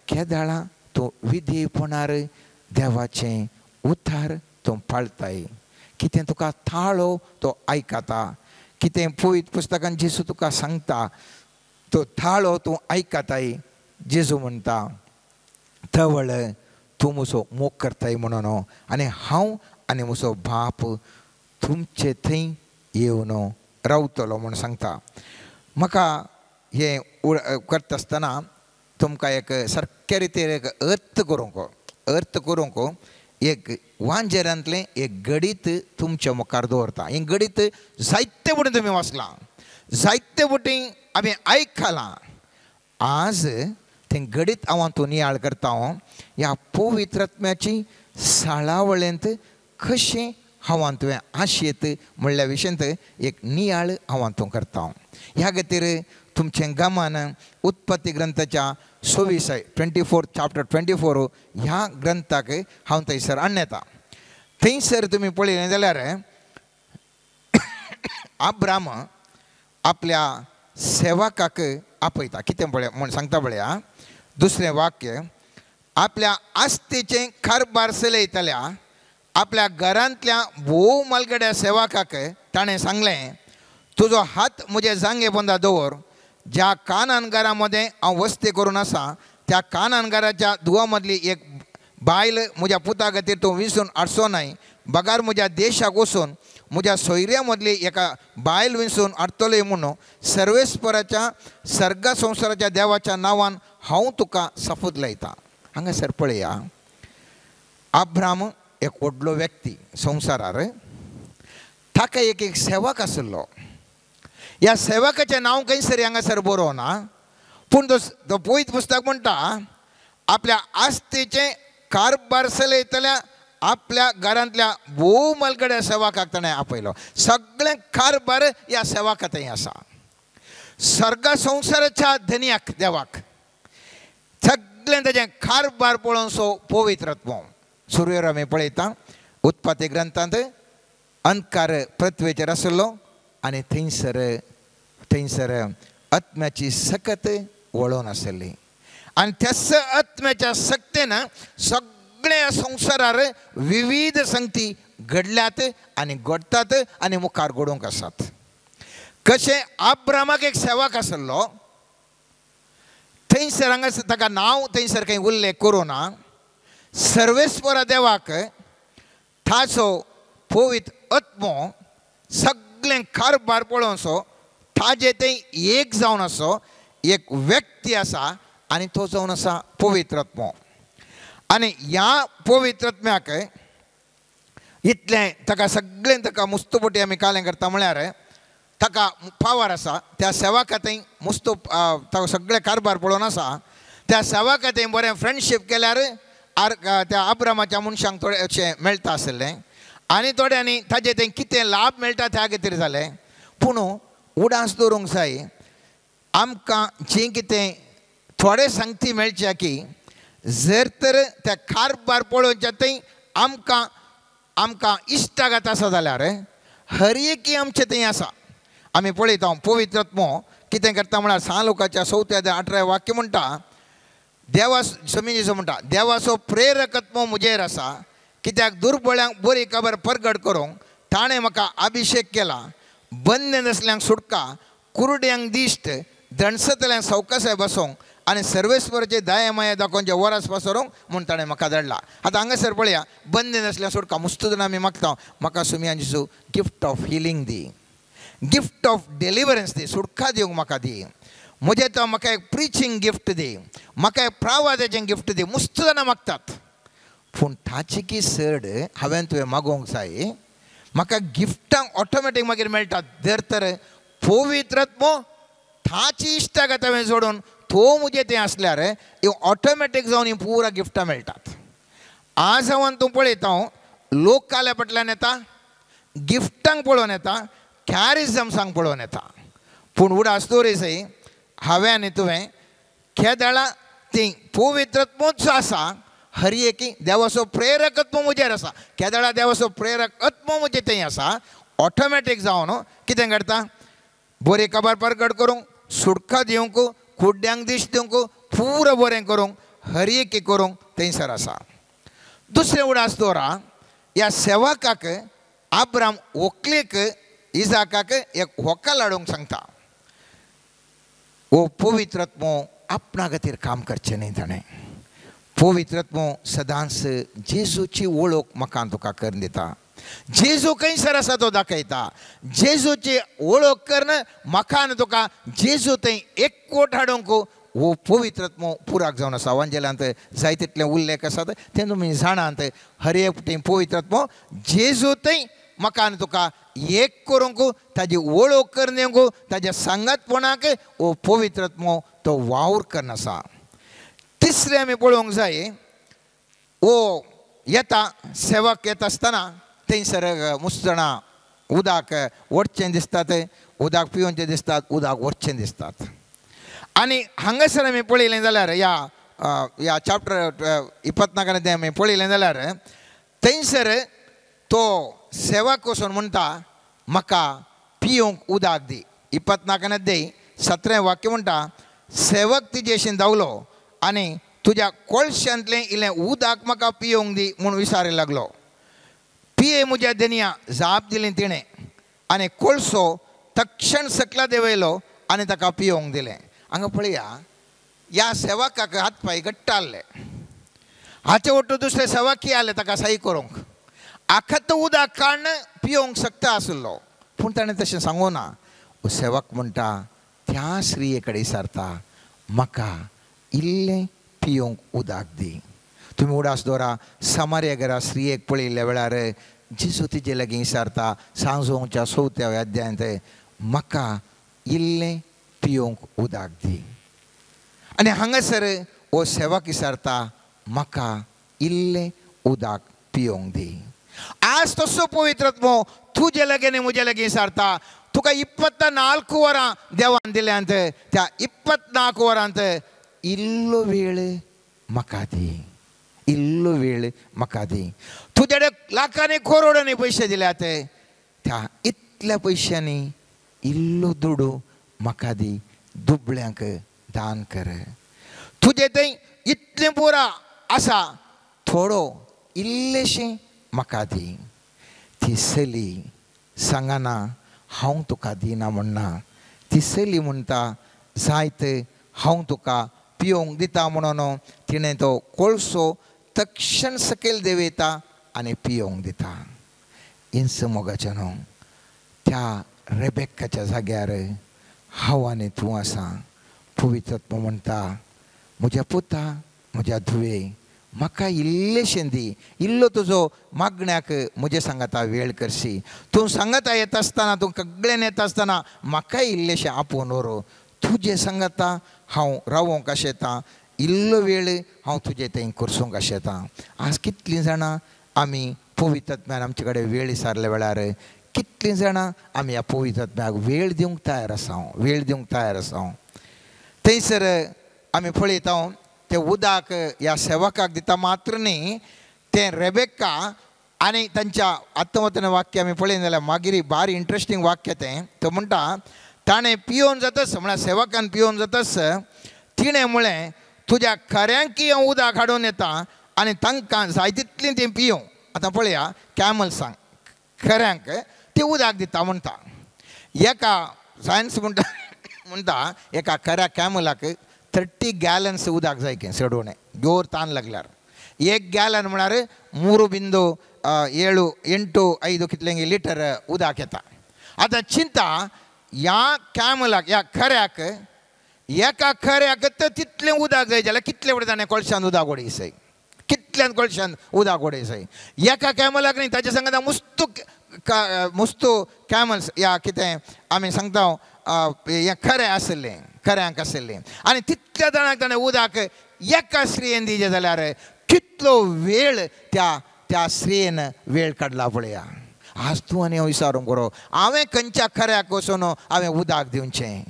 Speaker 4: केदाळा तूं विधेयपणार देवाचें उतार तूं पाळताय, कितें तुका थाळो तो आयकता, कितें पवित्र पुस्तकान जेजू तुका सांगता तो थाळो तूं आयकताय. जेजू म्हणटा तवळ तूं म्हजो मोग करताय म्हणून, आनी हांव आनी म्हजो बाप तुमचे थंय येवन रावतलो म्हूण सांगता. म्हाका हें करता आसतना तुमकां एक सारके रितीर एक अर्थ करूंक एक वांजेरांतलें एक गणीत तुमच्या मुखार दवरता. हें गणीत जायते फुडें तुमी वाचलां, जायते फुटी आमी आयकलां. आज तें गणीत हांव तूं नियाळ करता. हांव ह्या पवित्रत्म्याची साळावळेंत कशें हांव तुवें आशेत म्हणल्या विशयांत एक नियाळ हांव तूं करता. ह्या खातीर तुमचें गमन उत्पत्ती ग्रंथाच्या 26 24 चॅप्टर 24 ह्या ग्रंथाक हांव थंयसर हाडून येता. थंयसर तुमी पळयलें जाल्यार आब्राम आपल्या सेवकाक आपयता. कितें पळय म्हूण सांगता पळया, दुसरें वाक्य, आपल्या आस्तेचें कारभार चलयतल्या आपल्या घरांतल्या भोव मालगड्या सेवकाक ताणें सांगलें, तुजो हात म्हजे जांगे पोंदा दवर, ज्या कानानगारा मदें हांव वस्ती करून आसा त्या कानानगाराच्या धुवा मदली एक बायल म्हज्या पुता खातीर तूं विसून हाडचो न्हय, बगार म्हज्या देशाक वचून म्हज्या सोयऱ्या मदली एका बायल विसून हाडटली म्हणून सर्वेस्पराच्या सर्ग संवसाराच्या देवाच्या नांवान हांव तुका सफूत लायता. हांगासर पळया, आब्राम एक व्हडलो व्यक्ती संवसारार, ताका एक एक सेवक आशिल्लो. ह्या सेवकाचें नांव खंयसर हांगासर बरोवना, पूण तो पवित्र पुस्तक म्हणटा आपल्या आस्तेचें कारभार चलयतल्या आपल्या घरांतल्या भोव मालगड्या सेवकाक ताणें आपयलो. सगळें कारभार ह्या सेवका थंय आसा. सर्ग संवसाराच्या धनयाक देवाक सगळें ताजें कारभार पळोवनसो पवित्रत्व. सुरवेर आमी पळयता उत्पत्ती ग्रंथांत अंधकार पृथ्वेचेर आशिल्लो आनी थंयसर थंयसर आत्म्याची सकत वळोवन आशिल्ली, आनी त्याच आत्म्याच्या सक्तेन सगळ्या संवसारार विविध संगती घडल्यात आनी घडटात आनी मुखार घडोवंक आसात. कशें आब्रामाक एक सेवक आशिल्लो, थंयसर हांगासर ताका नांव थंयसर खंय उल्लेख करूं ना, सर्वेस्परा देवाक ताचो पवित्र आत्मो सगळें कारभार पळोवनसो ताजे थंय एक जावन आसो एक व्यक्ती आसा आनी तो जावन आसा पवित्र आत्मो. आनी ह्या पवित्र आत्म्याक इतलें ताका सगळें ताका मुस्तपटी आमी कालें करता म्हळ्यार ताका पावर आसा त्या सेवका थंय मुस्तो ताका सगळे कारभार पळोवन आसा त्या सेवका थंय बरें फ्रेंडशीप केल्यार आर त्या अब्रामाच्या मनशांक थोडें अशें मेळटा आशिल्लें आनी थोड्यांनी ताजे थंय कितें लाभ मेळटा त्या खातीर जालें. पूण उडास दवरूंक जाय आमकां जें कितें थोडे सांगती मेळचे की जर तर त्या कारभार पळोवच्या थंय आमकां आमकां इश्टागत आसा जाल्यार हर एकी आमचें थंय आसा. आमी पळयता पवित्र आत्मो कितें करता म्हळ्यार सान लोकाच्या 4 अध्याय 18 वाक्य म्हणटा देवा समिजीचो म्हणटा देवाचो प्रेरक आत्मो म्हजेर आसा कित्याक दुर्बळ्यांक बरी खबर परगट करूंक ताणें म्हाका अभिशेक केला बंद नासल्यांक सुटका कुरड्यांक दिश्ट दणसतल्यांक सवकासाय बसोवंक आनी सर्वेस्वराचे दया माया दाखोवचे वरस पसरोवंक म्हूण ताणें म्हाका धाडला. आतां हांगासर पळया बंद नासल्यार सुटका मुस्तू जाण आमी मागता म्हाका सुमयान जेजू गिफ्ट ऑफ हिलींग दी, गिफ्ट ऑफ डिलिवरन्स दी, सुटका दिवंक म्हाका दी, म्हजें तो म्हाका एक प्रिचींग गिफ्ट दी, म्हाका एक प्रावादाचें गिफ्ट दी. मुस्तू जाणां मागतात पूण ताची की चड हांवें तुवें मागोवंक जाय म्हाका गिफ्टांक ऑटोमॅटीक मागीर मेळटा. जर तर पवित्र आत्मो ताची इश्टागत हांवें जोडून तो म्हजें तें आसल्यार ह्यो ऑटोमॅटीक जावन हीं पुरा गिफ्टां मेळटात. आज हांव तूं पळयता लोक काल्या फाटल्यान येता, गिफ्टांक पळोवन येता, कॅरिजम्सांक पळोवन येता. पूण उडास दवरी जाय हांवें आनी तुवें केदळा ती पवित्र आत्मोच आसा हर एकी देवाचो प्रेरक आत्मो म्हजेर आसा केदळा देवाचो प्रेरक आत्मो म्हजे थंय आसा ऑटोमॅटीक जावन कितें करता बरी खबर परगट करूंक सुटका दिवंक कुड्ड्यांक दीश दिवंक पुरो बरें करूंक हर एकी करूंक थंयसर आसा. दुसरें उडास दवरा ह्या सेवकाक आब्राम व्हंकलेक इजाकाक एक व्हंकल हाडूंक सांगता. हो पवित्र आत्मो आपणा खातीर काम करचें न्ही ताणें. पवित्र आत्मो सदांच जेजूची वळख म्हाका तुका करून दिता, जेजू खंयसर आसा तो दाखयता, जेजूची वळख करून म्हाका आनी तुका जेजू थंय एकवट हाडूंक हो पवित्र आत्मो पुराक जावन आसा. वांजेलांत जाय तितले उल्लेख आसात ते तुमी जाणात. हर एक थंय पवित्र आत्मो जेजू थंय म्हाका आनी तुका एक करूंक ताजी वळख करून दिवंक ताज्या सांगातपणाक हो पवित्र आत्मो तो वावर करून आसा. तिसरें आमी पळोवंक जाय हो येता सेवक येता आसतना थंयसर मुसणां उदक ओडचें दिसतात, उदक पिवचें दिसतात, उदक ओडचें दिसतात. आनी हांगासर आमी पळयलें जाल्यार ह्या ह्या चॅप्टर 24 तें आमी पळयलें जाल्यार थंयसर तो सेवक वचून म्हणटा म्हाका पिवंक उदक दी. 24 17 वाक्य म्हणटा सेवक तिजेशीन धांवलो आनी तुज्या कोळशांतलें इल्लें उदक म्हाका पिवंक दी म्हूण विचारी लागलो. पिये म्हज्या दनिया जाप दिली तिणें आनी कोळसो तक्षण सकला देंवयलो आनी ताका पिवंक दिलें. हांगा पळया ह्या सेवकाक हात पांय घट्ट आहले, हाचे वट्टू दुसरे सेवकी आहले ताका साई करूंक आखत उदक काडून पिवंक शकता आशिल्लो पूण ताणें तशें सांगूं ना. सेवक म्हणटा त्या स्त्रिये कडेन विचारता म्हाका इल्लें पिवंक उदक दी. तुमी उडास दवरा समार्या घरा स्त्रियेक पळयल्ल्या वेळार जेजू तिजे लागीं विचारता सांजोवच्या 4 अध्यायांत म्हाका इल्लें पिवंक उदक दी. आनी हांगासर हो सेवक विचारता म्हाका इल्लें उदक पिवंक दी. आज तसो पवित्र आत्मो तुजे लागीं आनी म्हजे लागीं विचारता तुका 24 वरां देवान दिल्यांत त्या 24 वरांत इल्लो वेळ म्हाका दी, इल्लो वेळ म्हाका दी. तुजे कडेन लाखांनी करोडांनी पयशे दिल्यात त्या इतल्या पयशांनी इल्लो दुडू म्हाका दी, दुबळ्यांक दान कर. तुजे थंय इतलें पुरा आसा थोडो इल्लेशें म्हाका दी. ती चली सांगना हांव तुका दिना म्हणना, ती चली म्हणटा जायत हांव तुका पिवंक दिता म्हणून तिणें तो कोळसो तक्षण सकयल देंवयता आनी पिवंक दिता. इंच मोगाचें न्हू त्या रेबेकाच्या जाग्यार हांव आनी तूं आसा. पवित्र आत्मो म्हणटा म्हज्या पुता म्हज्या धुवे म्हाका इल्लेशें दी, इल्लो तुजो मागण्याक म्हजे सांगाता वेळ करशी. तूं सांगाता येता आसतना, तूं सगळ्यान येता आसतना म्हाकाय इल्लेशें आपोवन व्हरो. तुजें सांगाता हांव रावोंक आशेता, इल्लो वेळ हांव तुजें थंय करसूंक आशेता. आज कितलीं जाणां आमी पवित्र आत्म्यान आमचे कडेन वेळ विचारल्या वेळार कितलीं जाणां आमी ह्या पवित्र आत्म्याक वेळ दिवंक तयार आसा, वेळ दिवंक तयार आसा. थंयसर आमी पळयता तें उदक ह्या सेवकाक दिता मात्र न्ही, तें रेबेक्का आनी तांच्या आत्मवतन वाक्य आमी पळयन जाल्यार मागीर भारी इंट्रस्टींग वाक्य तें. तो म्हणटा ताणें पियोवन जातच, म्हळ्यार सेवकान पियोवन जातच तिणें म्हळें तुज्या खऱ्यांकी हांव उदक हाडून येता आनी तांकां जाय तितलीं तीं पियों. आतां पळया कॅमल्सांक खऱ्यांक ती उदक दिता म्हणटा. एका सायन्स म्हणटा म्हणटा एका खऱ्या कॅमलाक 30 गॅलन्स उदक जाय की चडोवणें जोर तान लागल्यार. 1 गॅलन म्हळ्यार 3.785 कितलें लिटर उदक येता. आतां चिंता ह्या कॅमलाक ह्या खऱ्याक एका खऱ्याक तर तितलें उदक जाय जाल्यार कितले वडे ताणें कोळशान उदक उडयसय, कितल्यान कोळशान उदक उडयसय. एका कॅमलाक न्ही, ताच्या सांगता मुस्तू मुस्तू कॅमल्स ह्या कितें आमी सांगता हें खरें आशिल्लें, खऱ्यांक आशिल्लें. आनी तितल्या जाणांक ताणें उदक एका स्त्रियेन दिजें जाल्यार कितलो वेळ त्या त्या स्त्रियेन वेळ काडला पळया. आज तूं आनी हांव विचारूंक बरो, हांवें खंयच्या खऱ्याक वचून हांवें उदक दिवचें?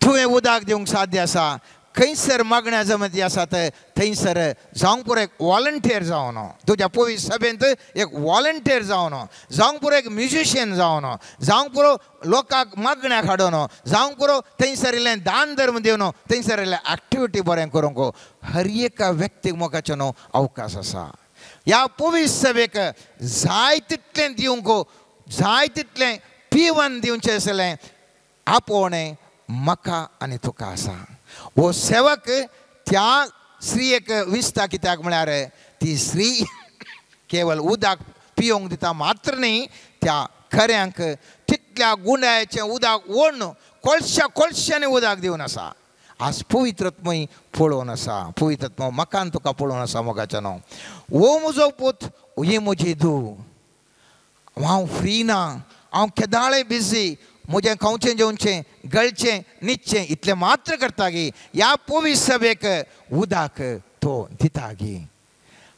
Speaker 4: तुवें उदक दिवंक साध्य आसा. खंयसर मागण्या जमती आसात थंयसर जावंक पुरो एक वॉलंटियर जावन, तुज्या पवित्र सभेंत एक वॉलंटियर जावन, जावंक पुरो एक म्युजिशियन जावन, जावंक पुरो लोकांक मागण्याक हाडून, जावंक पुरो थंयसर इल्लें दान धर्म दिवन, थंयसर इल्लें एक्टिविटी बरें करूंक हर एका व्यक्तीक मोगाचो न्हू अवकाश आसा. ह्या पवित्र सभेक जाय तितलें दिवंक, जाय तितलें पिवन दिवचें आसलें आपोवणें म्हाका आनी तुका आसा. हो सेवक त्या स्त्रियेक विसता, कित्याक म्हळ्यार ती स्त्री केवल उदक पिवंक दिता मात्र न्ही, त्या खऱ्यांक तितल्या गुंडायचें उदक ओडून कोळश्या कोळश्यांनी उदक दिवन आसा. आज पवित्र आत्मय पळोवन आसा, पवित्र आत्मो म्हाका आनी तुका पळोवन आसा. मोगाच्या न्हू, हो म्हजो पूत, ही म्हजी धूव, हांव फ्री ना, हांव केदाळे बिजी, म्हजें खावचें जेवचें गळचें न्हिदचें इतलें मात्र करता गी. ह्या पवित्र सभेक उदक तो दिता गी.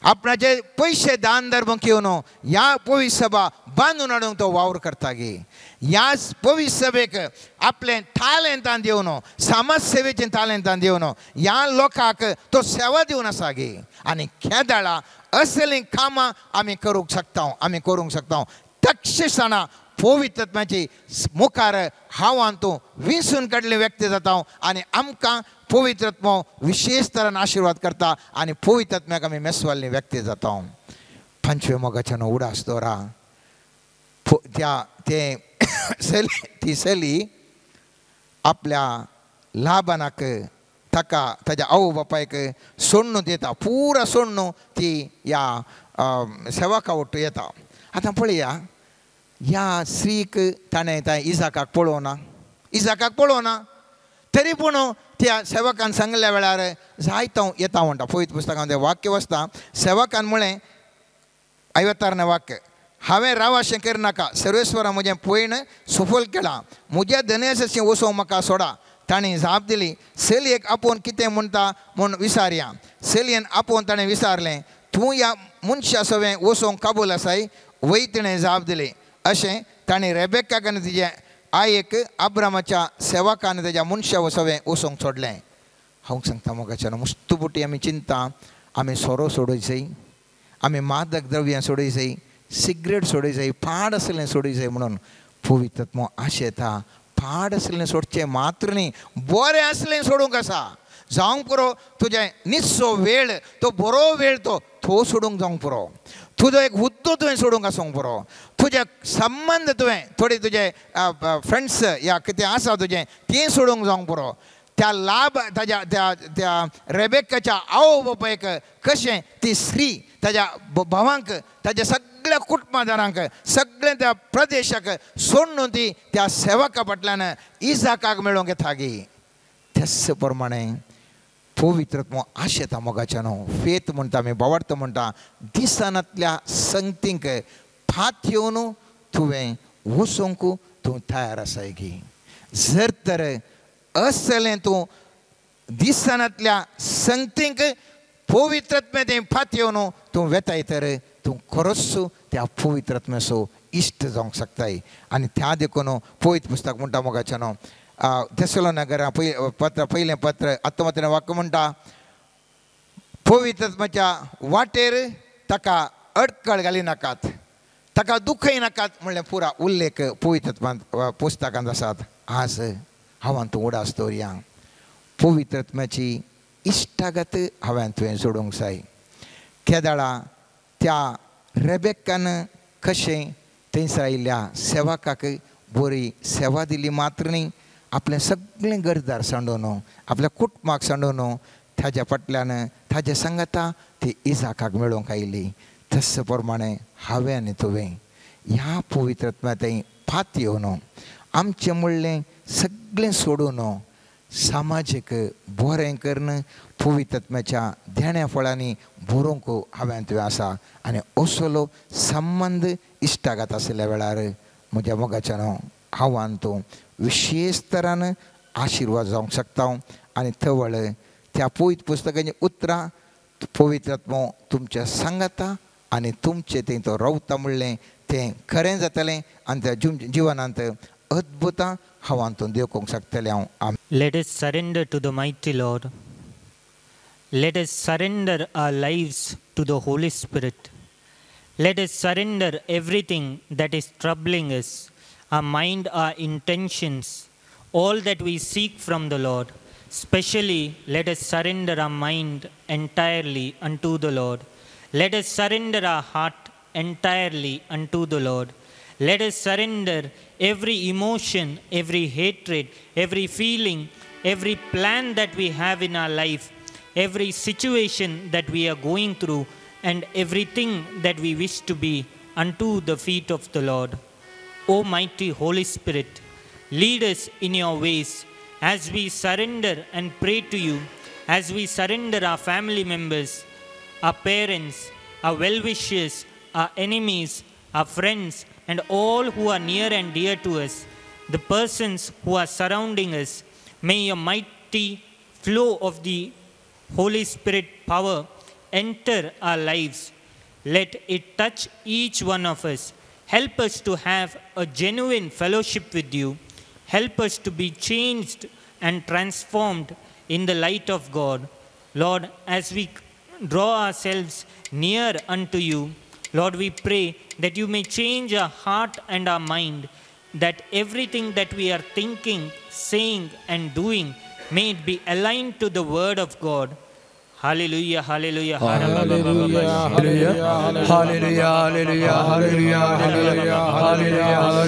Speaker 4: आपणाचे पयशे दान धर्म घेवन ह्या पवित्र सभा बांदून हाडूंक तो वावर करता गी. ह्या पवित्र सभेक आपलें तालेंतां दिवन, समाज सेवेचें तालेंतां दिवन ह्या लोकांक तो सेवा दिवन आसा गी. आनी केदाळा असलीं कामां आमी करूंक शकता, आमी करूंक शकता. तक्षणां पवित्र आत्म्याची मुखार हांव आनी तूं विंचून काडले व्यक्ती जाता आनी आमकां पवित्र आत्मो विशेश तरान आशिर्वाद करता आनी पवित्र आत्म्याक आमी मेसवाल्ली व्यक्ती जाता. पंचवे मोगाच्यान उडास दवरा. त्या तें चली, ती चली आपल्या लाभानाक ताका ताज्या आवय बापायक सोडणू दिता, पुरा सोडणू ती ह्या सेवका वट्टू येता. आतां पळया ह्या स्त्रीक ताणें त्या इजाकाक पळोवना, इजाकाक पळोवना तरी पूण त्या सेवकान सांगल्या वेळार जायतो येता म्हणटा. पवित्र पुस्तकांत वाक्य वचता, सेवकान म्हळें 56 वाक्य, हांवें रावाशें करनाका, सर्वेश्वरा म्हजें पयण सफल केलां, म्हज्या धनयाचें वसोवंक म्हाका सोडा. ताणें जाप दिली, चलयेक आपोवन कितें म्हणटा म्हूण विचारया. चलयेन आपोवन ताणें विचारलें, तूं ह्या मनशा सवें वसोवंक काबूल आसाय? वय तिणें जाप दिली. अशें ताणें रेबेकाक आनी तिजे आयक अब्रामाच्या सेवकान तेज्या मनशा वसवें वचोंक सोडलें. हांव सांगता मोगाच्यान, मुस्तू पुटी आमी चिंता, आमी सोरो सोडयचय, आमी मादक द्रव्यां सोडयचय, सिगरेट सोडयचय, पाड आसलें सोडयचय म्हणून पवित्र आत्मो आशेता. पाड आसलें सोडचें मात्र न्ही, बरें आसलें सोडूंक आसा. जावंक पुरो तुजें निस्सो वेळ, तो बरो वेळ तो तो सोडूंक जावंक पुरो. तुजो एक हुद्दो तुवें सोडूंक आसूंक पुरो. तुजे संबंद तुवें थोडे तुजे फ्रेंड्स या कितें आसा तुजें तें सोडूंक जावंक पुरो. त्या लाभ ताज्या त्या त्या रेबेकाच्या आवय बापायक कशें ती स्त्री ताज्या भावांक, ताज्या सगळ्या कुटुंबादारांक, सगळ्या त्या प्रदेशाक सोडून ती त्या सेवका फाटल्यान इजाकाक मेळोवंक येता गी. त्याच प्रमाणे पवित्रत्व आशेता मोगाच्या न्हू फेत म्हणटा आमी बावार्थ म्हणटा दिसनातल्या संगतींक फात येवन तुवें वचोंक तूं तयार आसाय की जर तर असलें तूं दिसनातल्या संगतींक पवित्रत्मे तें फात येवन तूं वेताय तर तूं खरोच त्या पवित्रत्म्याचो इश्ट जावंक शकताय. आनी त्या देखून पवित्र पुस्तक म्हणटा मोगाच्या न्हू थेसलोनिकरां पत्र पयलें पत्र आत्महत्या वाक्य म्हणटा पवित्रत्माच्या वाटेर ताका अडकळ घाली नाकात ताका दुखय नाकात म्हणलें पुरा उल्लेख पवित्रत्मांत पुस्तकांत आसात. आज हांवें तूं उडास दवरया पवित्रत्म्याची इश्टागत हांवें तुवें जोडूंक जाय. केदळा त्या रेबेकान कशें थंयसर आयिल्ल्या सेवकाक बरी सेवा दिली मात्र न्ही आपलें सगळें गरदार सांडून आपल्या कुटुंबाक सांडून ताज्या फाटल्यान ताज्या सांगाता ती इजाकाक मेळोवंक आयली. तस प्रमाणे हांवें आनी तुवें ह्या पवित्रत्म्या थंय फात येवन आमचें म्हणलें सगळें सोडून सामाजीक बरें करून पवित्रत्म्याच्या देण्या फळांनी बरोवंक हांवें तुवें आसा. आनी असलो संबंद इश्टागत आशिल्ल्या वेळार म्हज्या मोगाच्या न्हू हांव आनी तूं विशेष तरान आशिर्वाद जावंक शकता. आनी थवळ त्या पवित्र पुस्तकाचीं उतरां पवित्रात्मो तुमच्या सांगाता आनी तुमचें थंय तो रावता म्हणलें तें खरें जातलें आनी त्या जिवनांत अद्भुतां हांव आनी तूं देखूंक शकतलें हांव.
Speaker 3: Let us surrender to the mighty Lord. Let us surrender our lives to the Holy Spirit. Let us surrender everything that is troubling us, our mind, our intentions, all that we seek from the Lord. Especially, let us surrender our mind entirely unto the Lord. Let us surrender our heart entirely unto the Lord. Let us surrender every emotion, every hatred, every feeling, every plan that we have in our life, every situation that we are going through, and everything that we wish to be unto the feet of the Lord. O mighty Holy Spirit, lead us in your ways as we surrender and pray to you, as we surrender our family members, our parents, our well-wishers, our enemies, our friends, and all who are near and dear to us, the persons who are surrounding us. May your mighty flow of the Holy Spirit power enter our lives. Let it touch each one of us. Help us to have a genuine fellowship with you. Help us to be changed and transformed in the light of God. Lord, as we draw ourselves near unto you, Lord, we pray that you may change our heart and our mind, that everything that we are thinking, saying, and doing, may it be aligned to the word of God. Hallelujah, hallelujah,
Speaker 1: hallelujah, hallelujah, hallelujah, hallelujah, hallelujah, hallelujah, hallelujah, hallelujah, hallelujah,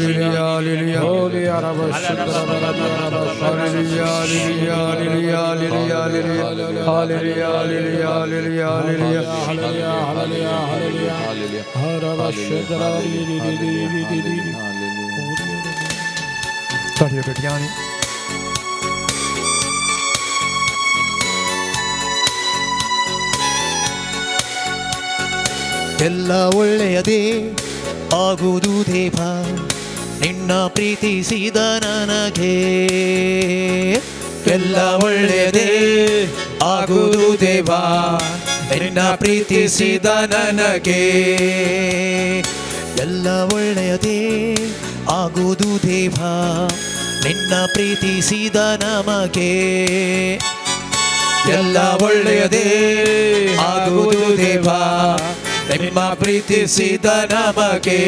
Speaker 1: hallelujah, hallelujah, hallelujah.
Speaker 5: ಎಲ್ಲ ಒಳ್ಳೆಯದೇ ಆಗುವುದು ದೇವ ನಿನ್ನ ಪ್ರೀತಿಸಿದ ನನಗೆ, ಎಲ್ಲ ಒಳ್ಳೆಯದೇ ಆಗುವುದು ದೇವ ನಿನ್ನ ಪ್ರೀತಿಸಿದ ನನಗೆ, ಎಲ್ಲ ಒಳ್ಳೆಯದೇ ಆಗುವುದು ದೇವ ನಿನ್ನ ಪ್ರೀತಿಸಿದ ನಮಗೆ, ಎಲ್ಲ ಒಳ್ಳೆಯದೇ ಆಗುವುದು ದೇವ ನಿಮ್ಮ ಪ್ರೀತಿಸಿದ ನಮಗೆ.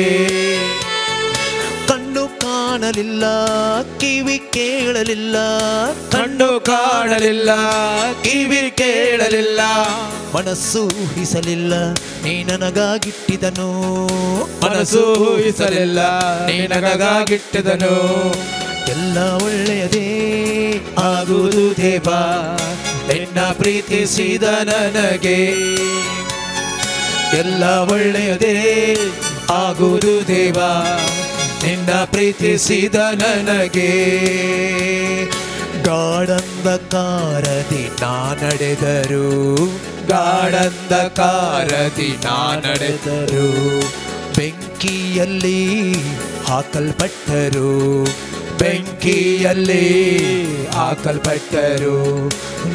Speaker 5: ಕಣ್ಣು ಕಾಣಲಿಲ್ಲ ಕಿವಿ ಕೇಳಲಿಲ್ಲ, ಕಣ್ಣು ಕಾಣಲಿಲ್ಲ ಕಿವಿ ಕೇಳಲಿಲ್ಲ, ಮನಸ್ಸು ಊಹಿಸಲಿಲ್ಲ ನೀ ನನಗಾಗಿಟ್ಟಿದನು, ಮನಸ್ಸು ಊಹಿಸಲಿಲ್ಲ ನೀ ನನಗಾಗಿಟ್ಟಿದನು. ಎಲ್ಲ ಒಳ್ಳೆಯದೇ ಆಗುವುದು ದೇವ ನಿನ್ನ ಪ್ರೀತಿಸಿದ ನನಗೆ, ಎಲ್ಲ ಒಳ್ಳೆಯದೇ ಆಗುವುದು ದೇವ ನಿನ್ನ ಪ್ರೀತಿಸಿದ ನನಗೆ.
Speaker 1: ಗಾಢಂಧಕಾರದಿ ನಾ ನಡೆದರು, ಗಾಢಂಧಕಾರದಿ ನಾ ನಡೆದರು, ಬೆಂಕಿಯಲ್ಲಿ ಹಾಕಲ್ಪಟ್ಟರು, ಬೆಂಕಿಯಲ್ಲಿ ಹಾಕಲ್ಪಟ್ಟರು.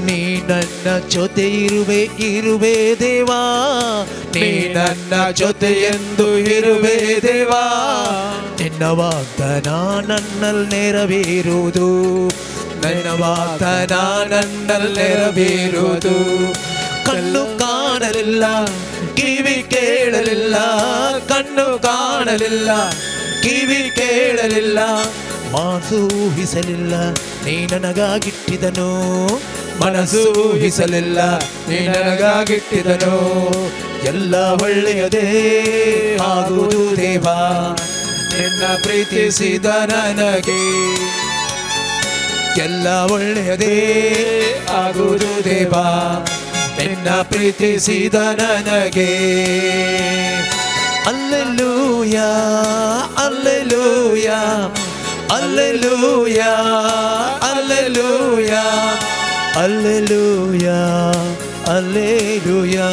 Speaker 1: ನೀ ನನ್ನ ಜೊತೆ ಇರುವೆ ಇರುವೆ ದೇವಾ, ನೀ ನನ್ನ ಜೊತೆ ಎಂದು ಇರುವೆ ದೇವಾ. ನಿನ್ನ ವಾಗ್ದಾನ ನನ್ನಲ್ಲಿ ನೆರವೇರುವುದು, ನನ್ನ ವಾಗ್ದಾನ ನನ್ನಲ್ಲಿ ನೆರವೇರುವುದು. ಕಣ್ಣು ಕಾಣಲಿಲ್ಲ, ಕಿವಿ ಕೇಳಲಿಲ್ಲ, ಕಣ್ಣು ಕಾಣಲಿಲ್ಲ, ಕಿವಿ ಕೇಳಲಿಲ್ಲ, ಮನಸ್ಸು ಊಹಿಸಲಿಲ್ಲ ನೀ ನನಗಾಗಿಟ್ಟಿದನು, ಮನಸ್ಸು ಊಹಿಸಲಿಲ್ಲ ನೀ ನನಗಾಗಿಟ್ಟಿದನು. ಎಲ್ಲ ಒಳ್ಳೆಯದೇ ಆಗುವುದು ದೇವಾ, ನಿನ್ನ ಪ್ರೀತಿಸಿದ ನನಗೆ. ಎಲ್ಲ ಒಳ್ಳೆಯದೇ ಆಗುವುದು ದೇವಾ, ನಿನ್ನ ಪ್ರೀತಿಸಿದ ನನಗೆ. Alleluia, alleluia, alleluia, alleluia, alleluia, alleluia,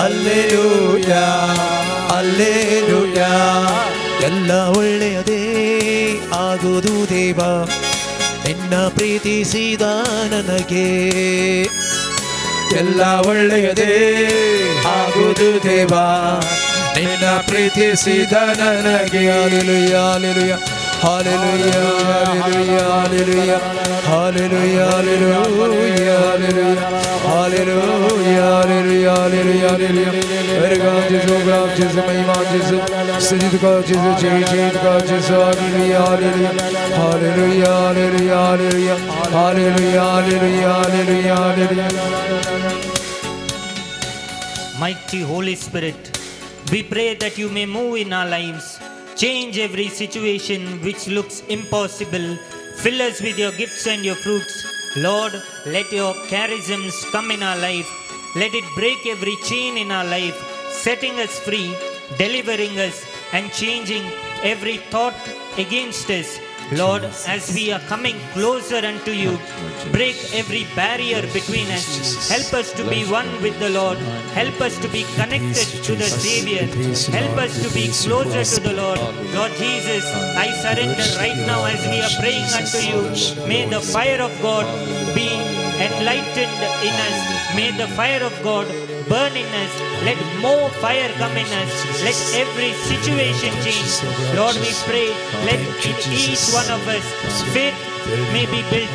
Speaker 1: alleluia, alleluia. ಎಲ್ಲ ಒಳ್ಳೆಯದೇ ಆಗುವುದು ದೇವಾ, ನಿನ್ನ ಪ್ರೀತಿಸಿದ ನನಗೆ. ಎಲ್ಲ ಒಳ್ಳೆಯದೇ ಆಗುವುದು ದೇವಾ, ನಿನ್ನ ಪ್ರೀತಿಸಿದ ನನಗೆ. Hallelujah, hallelujah, hallelujah, hallelujah, hallelujah, hallelujah, hallelujah, hallelujah, hallelujah, hallelujah. Jesu, Jesu, महिमा Jesu, स्तुति का Jesu, जय जय का Jesu. Hallelujah, hallelujah, hallelujah, hallelujah, hallelujah, hallelujah, hallelujah, hallelujah.
Speaker 3: Mighty Holy Spirit, we pray that you may move in our lives, change every situation which looks impossible, fill us with your gifts and your fruits. Lord, let your charisms come in our life. Let it break every chain in our life, setting us free, delivering us, and changing every thought against us. Lord, as we are coming closer unto you, break every barrier between us. Help us to be one with the Lord. Help us to be connected to the Savior. Help us to be closer to the Lord. Lord Jesus, I surrender right now as we are praying unto you. May the fire of God be enlightened in us. May the fire of God burn in us. Let more fire come in us. Let every situation change. Lord, we pray, let in each one of us faith may be built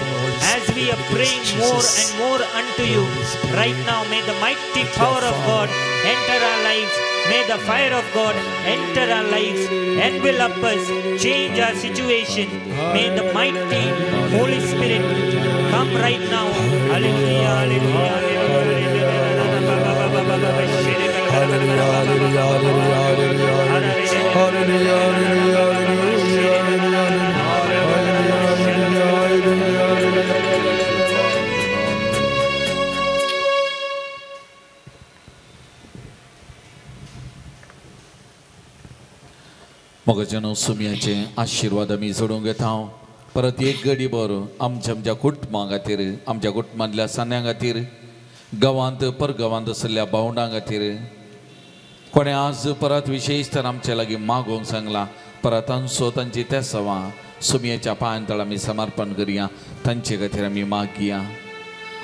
Speaker 3: as we are praying more and more unto you. Right now, may the mighty power of God enter our lives. May the fire of God enter our lives, envelop us, change our situation. May the mighty Holy Spirit come right now. Hallelujah, hallelujah, hallelujah.
Speaker 1: Hallelujah, hallelujah, hallelujah, hallelujah, hallelujah, hallelujah, hallelujah.
Speaker 2: मगजनो सुमयाचे आशीर्वाद आमी जोडूंक घेता. परत एक गडी बरो आमच्या आमच्या कुटुंबा खातीर, आमच्या कुटुंबांतल्या सान्यां खातीर, गांवांत परगांवांत आशिल्ल्या भावंडां खातीर, कोणें आज परत विशेश तर आमच्या लागीं मागोवंक सांगलां, परत तांचो तांची तेसावां सुमयेच्या पांयां तळ आमी समर्पण करया, तांचे खातीर आमी मागया.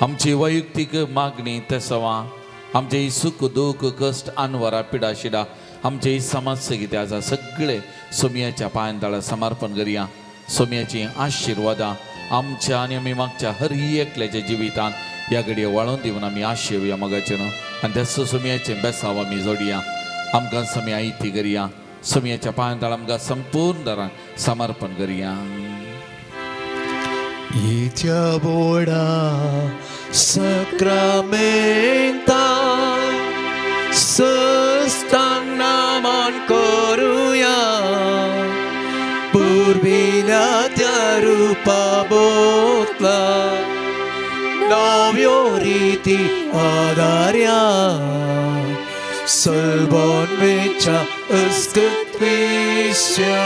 Speaker 2: आमची वैयक्तीक मागणी तेसावां, आमचे सुख दूख कश्ट अनवरा पिडा शिडा, आमचे समस्या कितें आसा सगळे सोमयाच्या पांयां तळा समर्पण करया. सोमयाची आशिर्वादां आमच्या आनी आमी मागच्या हर एकल्याच्या जिवितांत ह्या घडये वाळोवन दिवन आमी आशेवया मगाचें न्हू. आनी त्याच सोमयाचें बेसांव आमी जोडया, आमकां समी आयती करया. सोमयाच्या पांयां तळा आमकां संपूर्ण दरान समर्पण करया.
Speaker 1: इत्या बोडा सक्रामेंता सस्तांग नामान करूया, पूर्विल्या त्या रूपा बोतला नव्यो रीती आदार्या, सलबोन वेच्या अस्कत विश्या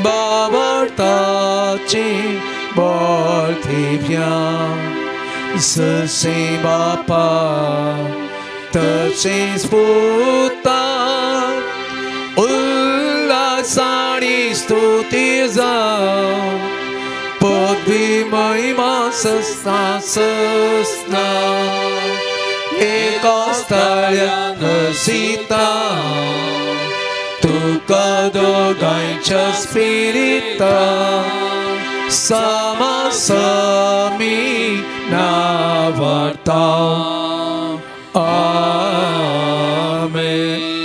Speaker 1: बाबार्थाची Portez bien, जशें बापा तशेंच पुता उल्हासानी स्तुती जावं पदवी महिमा सस्ना सस्ना एका स्थळ्या नसिता तुका दोगांयच्या स्पिरिता सामा समी नावार्ता. आमेन.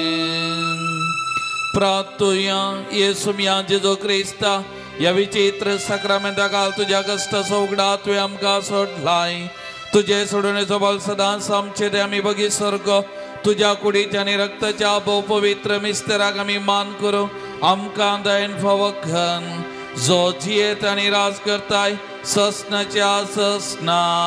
Speaker 2: प्रार्थुया. येसू मिया जेजू क्रिस्ता ह्या विचित्र साक्रामेंता काल तुज्या कश्टाचो उगडा तुवें आमकां सोडलाय. तुजे सोडणेचो बल सदांच आमचे ते आमी बगी सर्ग तुज्या कुडीच्या आनी रक्ताच्या भोव पवित्र मिस्तराक आमी मान करूं. आमकां दयन फावो घन जो जियेत आनी राज करताय ससनाच्या ससना.